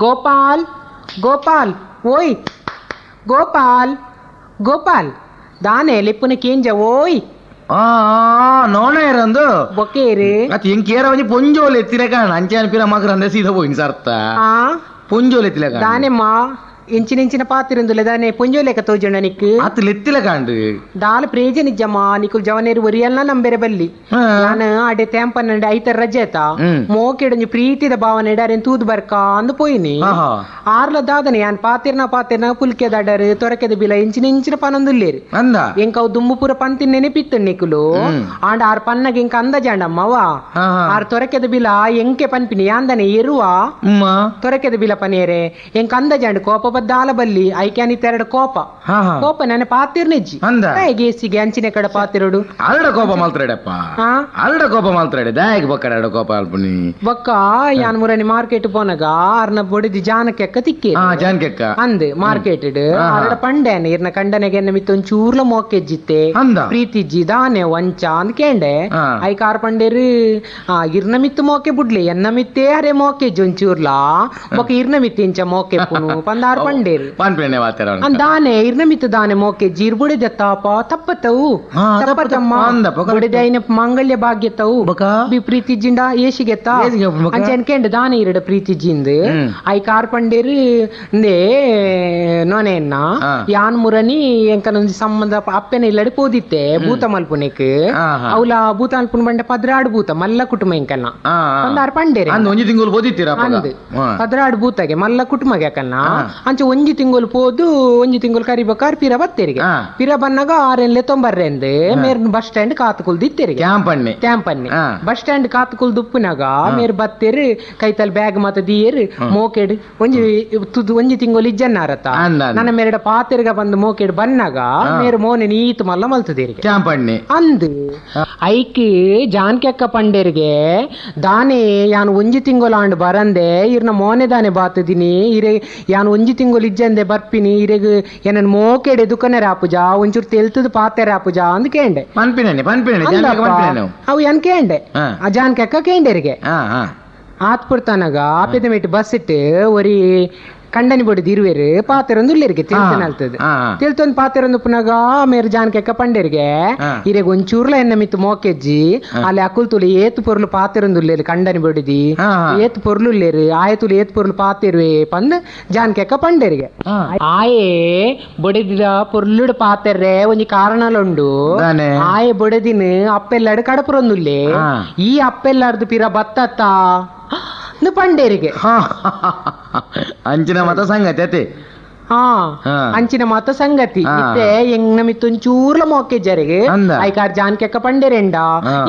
ಗೋಪಾಲ್ ಗೋಪಾಲ್ ಓಯ್ ಗೋಪಾಲ್ ಗೋಪಾಲ್ ದಾನೆ ಲೆಪ್ಪುನ ಕೇಂಜ ಓಯ್ ನೋಣೇರಂದು ಬೊಕೇರಿ ಅತ್ ಎಂಕೇರ ಒಂಜಿ ಪೊಂಜೋಲು ಎತ್ತಿರ ಕಾಣ ಅಂಚೆ ಅನ್ಪಿರ ಮಗರಂದೆ ಸೀದಾ ಪೋಯಿನ್ ಸರ್ತ ಪೊಂಜೋಲು ಎತ್ತಿಲ ದಾನೆಮ್ಮ ಇಂಚಿನ ಇಂಚಿನ ಪಾತಿರಂದುಲೆ ದಾನೆ ಪೊಂಜೋಲೇಕ ತೋಜಣ ನಿಕ್ ಅತ್ ಲೆತ್ತಿಲ ಕಾಂಡು ದಾಲ ಪ್ರೇಜ ನಿಜಮ್ಮ ನಿಕುಲ್ ಜವನೇರು ಒರಿಯಲ್ಲ ನಂಬೆರೆ ಬಲ್ಲಿ ನಾನು ಅಡೆ ತೇಂಪನ್ನಂಡೆ ಐತರ ರಜೆತ ಮೋಕೆಡೊಂಜಿ ಪ್ರೀತಿದ ಭಾವನೆ ಡಾರೆನ್ ತೂದು ಬರ್ಕ ಅಂದು ಪೋಯಿನಿ ಆರ್ಲ ದಾದನೆ ಯಾನ್ ಪಾತಿರ್ನ ಪಾತಿರ್ನ ಪುಲ್ಕೆ ದಡರು ತೊರಕೆದ ಬಿಲ ಇಂಚಿನ ಇಂಚಿನ ಪನೊಂದುಲ್ಲೇರು ಎಂಕವು ದುಂಬು ಪೂರ ಪಂತಿನ ನೆನಪಿತ್ತು ನಿಕುಲು ಆಂಡ ಆರ್ ಪನ್ನಗ ಎಂಕ ಅಂದಜಾಂಡಮ್ಮವ ಆರ್ ತೊರಕೆದ ಬಿಲ ಎಂಕೆ ಪನ್ಪಿನಿ ಯಾಂದನೆ ಎರುವ ತೊರಕೆದ ಬಿಲ ಪನೇರೆ ಎಂಕ ಅಂದಜಾಂಡ್ ಕೋಪ ದಾಲ ಬಲ್ಲಿ ಐಕ್ಯಾನಿ ತೆರಡು ಕೋಪ ಕೋಪ ನನ್ನ ಪಾತಿರ್ನಿಜ್ಜಿ ಗೇಸಿಗೆ ಅಂಚಿನ ಕಡೆ ಪಾತಿರುಡು ಅರಡ ಕೋಪ ಮಾಲ್ತ್ರೆಡಪ್ಪ ಅರಡ ಕೋಪ ಮಾಲ್ತ್ರೆಡೆ ದಾಯಕ್ ಬೊಕ್ಕ ಅರಡ ಕೋಪ ಅಲ್ಪುನಿ ಬೊಕ್ಕ ಯಾನ್ ಮುರನಿ ಮಾರ್ಕೆಟ್ ಪೋನಗ ಅರ್ನ ಬೊಡಿದಿ ಜಾನಕೆಕ್ಕ ತಿಕ್ಕಿ ಜಾನಕೆಕ್ಕ ಅಂದ್ ಮಾರ್ಕೆಟ್ ಅರಡ ಪಂಡೇನ ಇರ್ನ ಕಂಡನೆಗೆ ಎನ್ನ ಮಿತ್ತ ಒಂಚೂರ್ಲ ಮೋಕೆಜ್ಜಿತ್ತೆ ಪ್ರೀತಿಜ್ಜಿ ದಾನೆ ವಂಚ ಅಂದ್ ಕೇಂಡೆ ಐಕ್ ಆರ್ ಪಂಡೇರು ಇರ್ನ ಮಿತ್ತು ಮೋಕೆ ಬುಡ್ಲಿ ಎನ್ನ ಮಿತ್ತೇ ಅರೆ ಮೋಕೆಜ್ಜಿ ಒಂಚೂರ್ಲ ಬೊಕ್ಕ ಇರ್ನ ಮಿತ್ತಿ ಇಂಚ ಮೋಕೆ ಪುನು ಪಂದಾರ್ ಪಂಡೇರು ದಾನೆ ಇರ್ನ ಮಿತ್ತು ದಾನೆ ಮೋಕೆ ಜೀರ್ ಬುಡಿದ ತಾಪ ತಪ್ಪತವು ತಪ್ಪತಮ್ಮ ಬುಡಿದ ಐನ ಮಾಂಗಲ್ಯ ಭಾಗ್ಯ ತವು ಬಿ ಪ್ರೀತಿ ಜಿಂಡ ಏಸಿಗೆತ್ತ ಅಂಚೆ ಕೆಂಡ ದಾನೆ ಇರಡ ಪ್ರೀತಿ ಜಿಂದ್ I car ಪಂಡೇರು ಇಂದೇ ನೋನೆನ್ನ ಯಾನ್ ಮುರನಿ ಎಂಕನೊಂಜಿ ಸಂಬಂಧ ಅಪ್ಪೆನ ಇಲ್ಲಡೆ ಪೋದಿತ್ತೆ ಭೂತ ಮಲ್ಪುನೆಕ್ ಅವಲ ಭೂತ ಮಲ್ಪುನ ಬಂಡ ಪದ್ರಾಡ್ ಭೂತ ಮಲ್ಲ ಕುಟುಂಬ ಎಂಕಲ್ನ ಪಂದಾರ್ ಪಂಡೇರು ಒಂಜಿ ತಿಂಗಳು ಪೋದಿತ್ತೀರ ಅಂದ್ ಪದ್ರಾಡ್ ಭೂತಗೆ ಮಲ್ಲ ಕುಟುಂಬಗೆ ಅಕಲ್ನ ಅಂಚೆ ಒಂಜಿ ತಿಂಗಳು ಪೋದು ಒಂಜಿ ತಿಂಗಳು ಕರಿಬೇಕಾರ್ ಪಿರ ಬತ್ತೇರಿಗೆ ಪಿರ ಬನ್ನಾಗ ಆರೆನ್ಲೆ ತೊಂಬರ್ರೆಂದು ಮೇರ್ ಬಸ್ ಸ್ಟ್ಯಾಂಡ್ ಕಾತುಕುಲ್ದಿತ್ತೇರಿಗೆ ಕ್ಯಾಂಪನ್ನೆ ಕ್ಯಾಂಪನ್ನೆ ಬಸ್ ಸ್ಟ್ಯಾಂಡ್ ಕಾತುಕುಲ್ ದುಪ್ಪುನಾಗ ಮೇರ್ ಬತ್ತೇರು ಕೈತಲ್ ಬ್ಯಾಗ್ ಮಾತ ದಿಯೇರು ಮೋಕೆಡ್ ಒಂಜಿ ತುದು ಒಂಜಿ ತಿಂಗಳು ಇಜ್ಜನ್ನಾರತ್ತ ನನ್ನ ಮೇರೆಡ ಪಾತೆರ್ಗ ಬಂದು ಮೋಕೆಡ್ ಬನ್ನಾಗ ಮೇರು ಮೋನೆ ನೀತು ಮಲ್ಲ ಮಲ್ತದೇರಿಗೆ ಕ್ಯಾಂಪನ್ನೆ ಅಂದ್ ಐಕ್ ಜಾನ್ಕೆಕ್ಕ ಪಂಡೇರಿಗೆ ದಾನೆ ಯಾನ್ ಒಂಜಿ ತಿಂಗಳು ಆಂಡ್ ಬರಂದೆ ಇರ್ನ ಮೋನೆ ದಾನೆ ಬಾತದಿನಿ ಇರೆ ಯಾನ್ ಒಂಜಿ ತಿಂಗಳು ಇಜ್ಜಂದೆ ಬರ್ಪಿನಿ ಇರೆಗ್ ಏನನ್ ಮೋಕೆಡೆ ದುಕನೆ ರಾಪುಜ ಒಂಚೂರು ತೆಲ್ತದ ಪಾತೆ ರಾಪುಜ ಅಂದ್ ಕೇಂಡೆ ಪನ್ಪಿನೇ ಪನ್ಪಿನೇ ಅವು ಏನ್ ಕೇಂಡೆ ಆ ಜಾನ್ಕೆಕ್ಕ ಕೇಂಡೆರಿಗೆ ಆತ್ಪುಡ್ತಾನಾಗ ಆಪೆದ ಮೇಟ್ ಬಸ್ ಇಟ್ಟು ಒರಿ ಕಂಡನಿ ಬೊಡಿ ಇರುವೆರು ಪಾತೆರೊಂದು ಉಲ್ಲೇರಿಗೆ ತೆಲ್ತನಲ್ತದ ತೆಲ್ತೊಂದು ಪಾತೆರೊಂದು ಪುನಗ ಮೇರು ಜಾನ್ಕೆಕ್ಕ ಪಂಡೇರಿಗೆ ಇರೆಗ್ ಒಂಚೂರ್ಲ ಎನ್ನ ಮಿತ್ತು ಮೋಕೆಜ್ಜಿ ಅಲ್ಲಿ ಅಕುಲ್ ತುಳಿ ಏತು ಪೊರ್ಲು ಪಾತೆರೊಂದು ಉಲ್ಲೇರು ಕಂಡನಿ ಬೊಡಿದಿ ಏತು ಪೊರ್ಲು ಉಲ್ಲೇರು ಆಯ ತುಳಿ ಏತು ಪೊರ್ಲು ಪಾತೆರುವೆ ಪಂದ್ ಜಾನ್ಕೆಕ್ಕ ಪಂಡೇರಿಗೆ ಆಯೆ ಬೊಡಿದಿದ ಪೊರ್ಲುಡು ಪಾತೆರ್ರೆ ಒಂಜಿ ಕಾರಣಲುಂಡು ಆಯೆ ಬೊಡೆದಿನ ಅಪ್ಪೆಲ್ಲಾಡು ಕಡಪುರೊಂದುಲ್ಲೆ ಈ ಅಪ್ಪೆಲ್ಲಾರ್ದು ಪಿರ ಬತ್ತತ್ತ ಪಂಡೇರಿಗೆ ಅಂಚಿನ ಮತ ಸಂಗತಿ ಅತೆ ಅಂಚಿನ ಮಾತ ಸಂಗತಿ ಇತ್ತೆ ಎಂಗ್ನ ಮಿತ್ತೊಂಚೂರ್ಲ ಮೋಕೆಜ್ಜರಿಗೆ ಐಕಾರ್ ಜಾನ್ಕೆಕ್ಕ ಪಂಡೆರೆಂಡ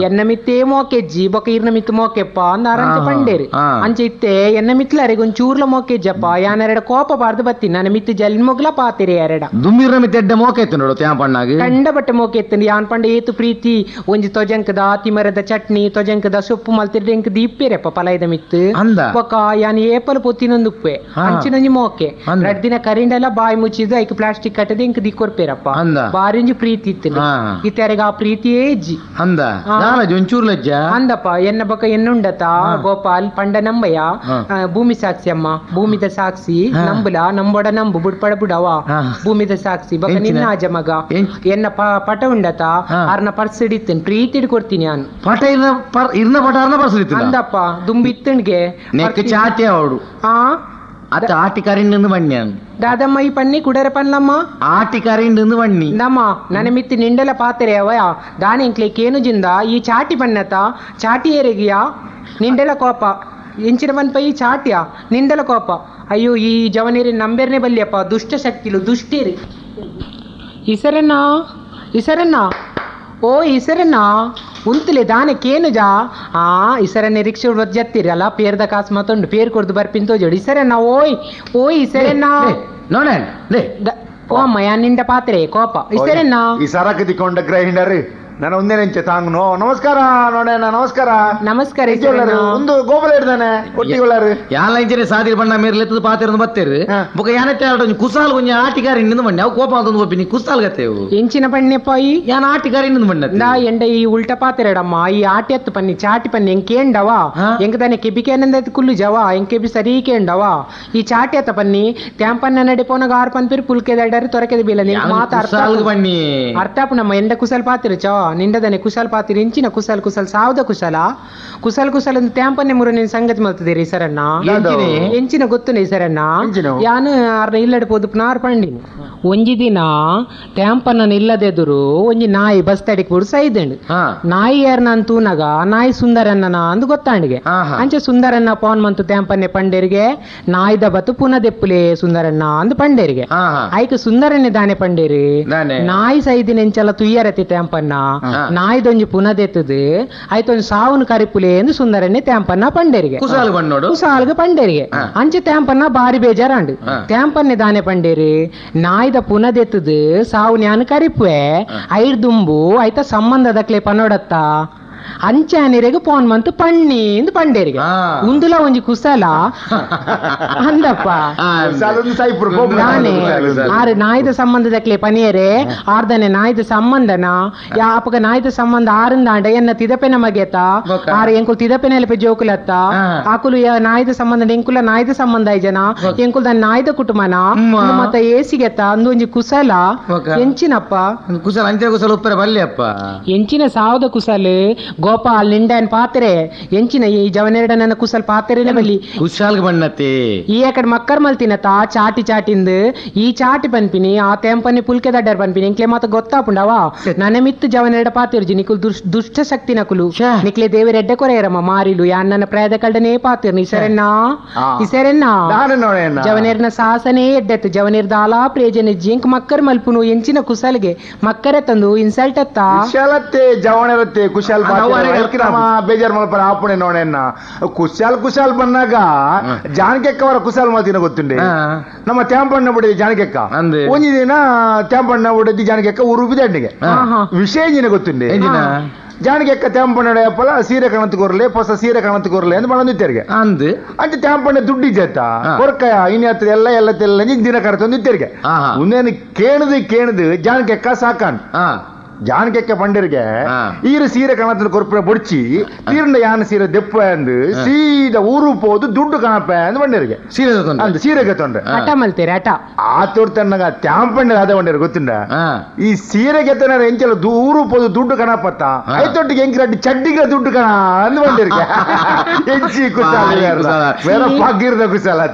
ಎನ್ನ ಮಿತ್ತೇ ಮೋಕೆಜ್ಜಿ ಬೊಕ ಇರ್ನ ಮಿತ್ತು ಮೋಕೆಪ್ಪ ಅಂದ ಅರಂಚ ಪಂಡೇರು ಅಂಚ ಇತ್ತೆ ಎನ್ನ ಮಿತ್ಲಾರಿಗೆ ಒಂಚೂರ್ಲ ಮೋಕೆಜ್ಜಪ್ಪ ಯಾನೆರಡ ಕೋಪ ಬಾರ್ದು ಬತ್ತಿ ನನ್ನ ಮಿತ್ತು ಜಲ್ಮೊಗ್ಲ ಪಾತಿರಿ ಎರಡ ದುಮ್ಮಿರ್ನ ಮಿತ್ತು ಎಡ್ಡೆ ಮೋಕೆ ಎತ್ತು ನೋಡು ತ್ಯಾಂ ಪಣ್ಣಾಗ ಕಂಡ ಬಟ್ಟೆ ಮೋಕೆ ಎತ್ತು ಯಾನ್ ಪಂಡ ಏತು ಪ್ರೀತಿ ಒಂಜಿ ತೊಜಂಕದ ತಿಮರದ ಚಟ್ನಿ ತೊಜಂಕದ ಸೊಪ್ಪು ಮಲ್ತಿರ್ಡೆ ಎಂಕ್ ದೀಪೇರಪ್ಪ ಪಲಾಯ್ದ ಮಿತ್ತು ಬೊಕ ಯಾನ್ ಏಪಲ್ ಪೊತ್ತಿನೊಂದುಪ್ಪೆ ಅಂಚಿನೊಂಜಿ ಮೋಕೆ ರಡ್ ದಿನ ಕರಿಂಡೆಲ್ಲ ಬಾಯಿ ಮುಚ್ಚಿದ್ದು ಐಕ್ ಪ್ಲಾಸ್ಟಿಕ್ ಕಟ್ಟದೆ ಇಂಕ್ ದಿಕ್ಕೊರ್ಪೇರಪ್ಪ ಬಾರಿಂಜಿ ಪ್ರೀತಿ ಇತ್ತು ಇತ್ತೆರೆಗ ಆ ಪ್ರೀತಿಯೇ ಇಜ್ಜಿ ಅಂದ ಒಂಚೂರ್ಲಜ್ಜ ಅಂದಪ್ಪ ಎನ್ನ ಬೊಕ ಎನ್ನುಂಡತ ಗೋಪಾಲ್ ಪಂಡ ನಂಬಯ್ಯ ಭೂಮಿ ಸಾಕ್ಷಿ ಅಮ್ಮ ಭೂಮಿದ ಸಾಕ್ಷಿ ನಂಬುಲ ನಂಬೋಡ ನಂಬು ಬುಡ್ಪಡ ಬುಡವ ಭೂಮಿದ ಸಾಕ್ಷಿ ಬೊಕ ನಿನ್ನ ಅಜ ಮಗ ಎನ್ನ ಪಟ ಉಂಡತ ಅರ್ನ ಪರ್ಸ್ ಹಿಡಿತೇನೆ ಪ್ರೀತಿ ಹಿಡ್ಕೊಡ್ತೀನಿ ನಾನು ಪಟ ಇರ್ನ ಪಟ ಅರ್ನ ಪರ್ಸ್ ಹಿಡಿತೀನಿ ಅಂದಪ್ಪ ದುಂಬಿತ್ತಣ್ಗೆ ಚಾಟಿ ಅವಡು ಅತ್ತ ಆಟಿಕಾರಿಂಡು ಬಣ್ಣ ದಾದಮ್ಮ ಈ ಪನ್ನಿ ಕುಡರೆ ಪನ್ಲಮ್ಮ ಆಟಿಕಾರಿಂಡು ಬಣ್ಣಿ ನಮ್ಮ ನನ್ನ ಮಿತ್ತಿ ನಿಂಡಲ ಪಾತ್ರೆ ಅವಯ ದಾನಿಂಕ್ಲೆ ಕೇನು ಜಿಂದ ಈ ಚಾಟಿ ಬಣ್ಣತ ಚಾಟಿ ಏರಿಗಿಯಾ ನಿಂಡೆಲ ಕೋಪ ಎಂಚಿನ ಪನ್ಪ ಈ ಚಾಟಿಯ ನಿಂಡಲ ಕೋಪ ಅಯ್ಯೋ ಈ ಜವನೇರಿ ನಂಬೇರ್ನೆ ಬಲ್ಲಿಯಪ್ಪ ದುಷ್ಟ ಶಕ್ತಿಲು ದುಷ್ಟೇರಿ ಇಸರಣ್ಣ ಇಸರಣ್ಣ ಓ ಇಸರಣ್ಣ ಉಂತಲೆ ದಾನೆ ಕೇನುಜಾ ಆ ಇಸರನ್ನೇ ರಿಕ್ಷೆ ಜತ್ತಿರಲ್ಲ ಪೇರ್ದ ಕಾಸು ಮಾತೊಂಡು ಪೇರ್ ಕೊಡ್ದು ಬರ್ಪಿಂತ ಜೋಡಿ ಇಸರಣ್ಣ ಓಯ್ ಓಯ್ ಇಸರಣ್ಣ ನೋಡ ಓ ಅಮ್ಮ ನಿಂಡ ಪಾತ್ರೆ ಕೋಪ ಇಸರಣ್ಣ ಈ ಸರಕು ತಿಕ್ಕೊಂಡ ಗ್ರೈಂಡರ್ ನಾನು ಒಂದೇ ನಿಂಚೆ ತಾಂಗ್ನು ನಮಸ್ಕಾರ ನೋಡಣ್ಣ ನಮಸ್ಕಾರ ನಮಸ್ಕಾರ ಒಂದು ಗೋಪುರ ಇಡ್ದಾನೆ ಒಟ್ಟಿಗೊಳ್ಳಾರು ಯಾಲ ಇಂಚಿನ ಸಾದಿ ಬಣ್ಣ ಮೇರ್ಲೆತ್ತದ ಪಾತಿರದು ಬತ್ತೇರು ಬೊಕ ಯಾನತ್ತೆ ಒಂಜಿ ಕುಸಾಲ್ ಒಂಜಿ ಆಟಿಗಾರ ಇನ್ನೊಂದು ಬಣ್ಣ ಅವು ಕೋಪ ಅಂತಂದು ಒಪ್ಪಿನಿ ಕುಸಾಲ್ ಗತ್ತೇವು ಎಂಚಿನ ಬಣ್ಣಪ್ಪ ಈ ಯಾನ ಆಟಿಗಾರ ಇನ್ನೊಂದು ಬಣ್ಣ ನಾ ಎಂಡ ಈ ಉಲ್ಟ ಪಾತಿರಡಮ್ಮ ಈ ಆಟಿ ಎತ್ತು ಪನ್ನಿ ಚಾಟಿ ಪನ್ನಿ ಎಂಕೇಂಡವ ಎಂಕ ತಾನೆ ಕೆಬಿಕೇನಂದ ಕುಲ್ಲು ಜವ ಎಂಕೆಬಿ ಸರಿ ಕೇಂಡವ ಈ ಚಾಟಿ ಎತ್ತ ಪನ್ನಿ ತ್ಯಾಂಪನ್ನ ನಡೆ ಪೋನಾಗ ಆರು ಪನ್ಪಿರು ಪುಲ್ಕೆದಾಡಾರು ತೊರಕೆದ ಬೀಲ ಮಾತು ಅರ್ಥ ಬಣ್ಣಿ ಅರ್ಥಾಪು ನಮ್ಮ ಎಂಡ ಕುಸಲ್ ಪಾತಿರು ಚೋ ನಿಂಡದನೆ ಕುಶಲ್ ಪಾತಿರಿ ಇಂಚಿನ ಕುಸಲ್ ಕುಸಲ್ ಸಾವದ ಕುಶಲ ಕುಸಲ್ ಕುಸಲ್ ಅಂತ ತ್ಯಾಂಪನ್ನೆ ಮುರು ನೀನು ಸಂಗತಿ ಮಲ್ತದಿರಿ ಸರಣ್ಣ ಎಂಚಿನ ಗೊತ್ತುನೆ ಸರಣ್ಣ ಯಾನು ಅರ್ನ ಇಲ್ಲಡೆ ಪೋದು ನಾರ್ ಪಂಡಿನಿ ಒಂಜಿ ದಿನ ತ್ಯಾಂಪನ್ನ ಇಲ್ಲದೆದುರು ಒಂಜಿ ನಾಯಿ ಬಸ್ ತಡಿಕ್ ಬಿಡು ಸೈದಂಡು ನಾಯಿ ಯಾರನ್ನ ತೂನಾಗ ನಾಯಿ ಸುಂದರನ್ನ ಅಂದು ಗೊತ್ತಾಂಡಿಗೆ ಅಂಚೆ ಸುಂದರನ್ನ ಪೋನ್ ಮಂತು ತ್ಯಾಂಪನ್ನೆ ಪಂಡೇರಿಗೆ ನಾಯಿದ ಬತ್ತು ಪುನಃ ದೆಪ್ಪುಲೆ ಸುಂದರಣ್ಣ ಅಂದು ಪಂಡೇರಿಗೆ ಐಕ್ ಸುಂದರನ್ನೇ ದಾನೆ ಪಂಡೇರಿ ನಾಯಿ ಸೈದಿನ ಎಂಚಲ ತುಯ್ಯರತಿ ತ್ಯಾಂಪನ್ನ ನಾಯ್ದೊಂಜಿ ಪುನದೆತ್ತದು ಆಯ್ತೊಂದು ಸಾವುನು ಕರಿಪುಲೆ ಎಂದು ಸುಂದರನ್ನೇ ತ್ಯಾಂಪನ್ನ ಪಂಡೇರಿಗೆ ಕುಸಾಲ್ಗ ಪಂಡೇರಿಗೆ ಅಂಚೆ ತ್ಯಾಂಪನ್ನ ಬಾರಿ ಬೇಜಾರಾಂಡು ತ್ಯಾಂಪನ್ನೆ ದಾನೆ ಪಂಡೇರಿ ನಾಯ್ದ ಪುನದೆತ್ತದು ಸಾವು ನ್ಯಾನು ಕರಿಪುವೆ ಐರ್ ದುಂಬು ಆಯ್ತ ಸಂಬಂಧದಕ್ಲೆ ಪನೋಡತ್ತ ಅಂಚೆ ಅನಿರೆಗ್ ಪೋನ್ ಮಂತು ಪಣ್ಣಿ ಎಂದು ಪಂಡೇರಿಗೆ ಉಂದುಲ ಒಂಜಿ ಕುಸಲ ಅಂದಪ್ಪ ನಾನೇ ಆರು ನಾಯ್ದ ಸಂಬಂಧದಕ್ಲೆ ಪನಿಯರೆ ಆರ್ದನೆ ನಾಯ್ದ ಸಂಬಂಧನ ಯಾಪಗ ನಾಯ್ದ ಸಂಬಂಧ ಆರಂದಾಂಡ ಎನ್ನ ತಿದಪೆನ ಮಗೆತ ಆರು ಎಂಕುಲ್ ತಿದಪೆನೆಲಪೆ ಜೋಕುಲತ್ತ ಆಕುಲು ನಾಯ್ದ ಸಂಬಂಧ ಎಂಕುಲ ನಾಯ್ದ ಸಂಬಂಧ ಐಜನ ಎಂಕುಲ್ ದನ್ ನಾಯ್ದ ಕುಟುಂಬನ ಮತ್ತ ಏಸಿಗೆತ್ತ ಅಂದೊಂಜಿ ಕುಸಲ ಎಂಚಿನಪ್ಪ ಕುಸಲ ಅಂಚೆ ಕುಸಲ ಉಪ್ಪರ ಬಲ್ಯಪ್ಪ ಎಂಚಿನ ಸಾವದ ಕುಸಲ್ ಗೋಪಾಲ್ ನಿಂಡನ್ ಪಾತ್ರೆ ಎಂಚಿನ ಈ ಜವನೆರಡ ನನ್ನ ಕುಸಲ್ ಪಾತ್ರೆನೆ ಬಲ್ಲಿ ಕುಶಾಲ್ ಬಣ್ಣತೆ ಈ ಅಕಡೆ ಮಕ್ಕರ್ ಮಲ್ತಿನತ ಚಾಟಿ ಚಾಟಿಂದು ಈ ಚಾಟಿ ಪನ್ಪಿನಿ ಆ ತೆಂಪನಿ ಪುಲ್ಕೆ ದಡ್ಡರ್ ಪನ್ಪಿನಿ ಎಂಕ್ಲೆ ಮಾತ ಗೊತ್ತಾಪುಂಡವಾ ನನ್ನ ಮಿತ್ತು ಜವನೆರಡ ಪಾತಿರ್ಜಿ ನಿಕುಲ್ ದುಷ್ಟ ಶಕ್ತಿ ನಕುಲು ನಿಕ್ಲೆ ದೇವರೆಡ್ಡೆ ಕೊರೆಯರಮ್ಮ ಮಾರಿಲು ಯಾನ್ ನನ್ನ ಪ್ರಾಯದ ಕಲ್ಡನೇ ಪಾತಿರ್ನಿ ಇಸರೆನ್ನ ಇಸರೆನ್ನ ಜವನೇರ್ನ ಸಾಸನೇ ಎಡ್ಡೆತ್ತು ಜವನೇರ್ ದಾಲಾ ಪ್ರೇಜನೆ ಜಿಂಕ್ ಮಕ್ಕರ್ ಮಲ್ಪುನು ಎಂಚಿನ ಕುಸಲ್ಗೆ ಮಕ್ಕರೆ ತಂದು ಇನ್ಸಲ್ಟ್ ಅತ್ತ ಕುಶಲತ್ತೆ ಜವನೆರತ್ತೆ ಕುಶಲ್ ಬೇಜಾರ್ ಮಲ್ಪರ ಆಪುಣೆ ನೋಡೆನ್ನ ಕುಶಾಲ್ ಕುಶಾಲ್ ಬಂದಾಗ ಜಾನಕೆಕ್ಕವರ ಕುಶಾಲ್ ಮಾತಿನ ಗೊತ್ತುಂಡೆ ನಮ್ಮ ತ್ಯಾಂಪಣ್ಣ ಬಿಡಿದ ಜಾನಕೆಕ್ಕ ಒಂಜಿ ದಿನ ತ್ಯಾಂಪಣ್ಣ ಬಿಡಿದ ಜಾನಕೆಕ್ಕ ಉರುಬಿದ ವಿಷಯ ಇಂಜಿನ ಗೊತ್ತುಂಡೆ ಜಾನಕೆಕ್ಕ ತ್ಯಾಂಪಣ್ಣ ಅಪ್ಪಲ ಸೀರೆ ಕಣತ್ ಕೊರ್ಲೆ ಹೊಸ ಸೀರೆ ಕಣತ್ ಕೊರ್ಲೆ ಅಂತ ಮಾಡೊಂದಿತ್ತೇರಿಗೆ ಅಂದ್ ಅಂಚೆ ತ್ಯಾಂಪಣ್ಣ ದುಡ್ಡು ಇಜ್ಜತ್ತ ಕೊರ್ಕಯ ಇನ್ನು ಹತ್ರ ಎಲ್ಲ ಎಲ್ಲ ತೆಲ್ಲ ದಿನ ಕರೆತೊಂದಿತ್ತೇರಿಗೆ ಮುಂದೇನು ಕೇಣದು ಕೇಣದು ಜಾನಕೆಕ್ಕ ಸಾಕಾನ್ ಜಾನಕೆಕ್ಕ ಪಂಡರಿಗೆ ಈರು ಸೀರೆ ಕಣத்துல ಕೊರ್ಪುರ ಬೊಡ್ಚಿ ತೀರ್ನ ಯಾನ ಸೀರೆ ದೆಪ್ಪ ಅಂದು ಸೀದ ಊರು ಪೋದು ದುಡ್ಡು ಕಣಪ್ಪ ಅಂದ್ ಬಂಡರಿಗೆ ಸೀರೆ ಅಂದ್ ಸೀರೆಗೆ ತೊಂದ್ರೆ ಹಠ ಮಲ್ತೀರಿ ಹಠ ಆ ತೋರ್ತನ್ನಾಗ ತ್ಯಾಂಪಂಡ ಅದ ಬಂಡೇರು ಗೊತ್ತುಂಡ ಈ ಸೀರೆಗೆ ತನಾರ ಎಂಚಲ ಊರು ಪೋದು ದುಡ್ಡು ಕಣಪತ್ತ ಐತೊಟ್ಟಿಗೆ ಎಂಕ್ರಡ್ಡಿ ಚಡ್ಡಿಗೆ ದುಡ್ಡು ಕಣ ಅಂದ್ ಬಂಡರಿಗೆ ಎಂಚಿ ಕುಸಾಲ ಬೇರೆ ಪಗ್ಗಿರ್ದ ಕುಸಾಲ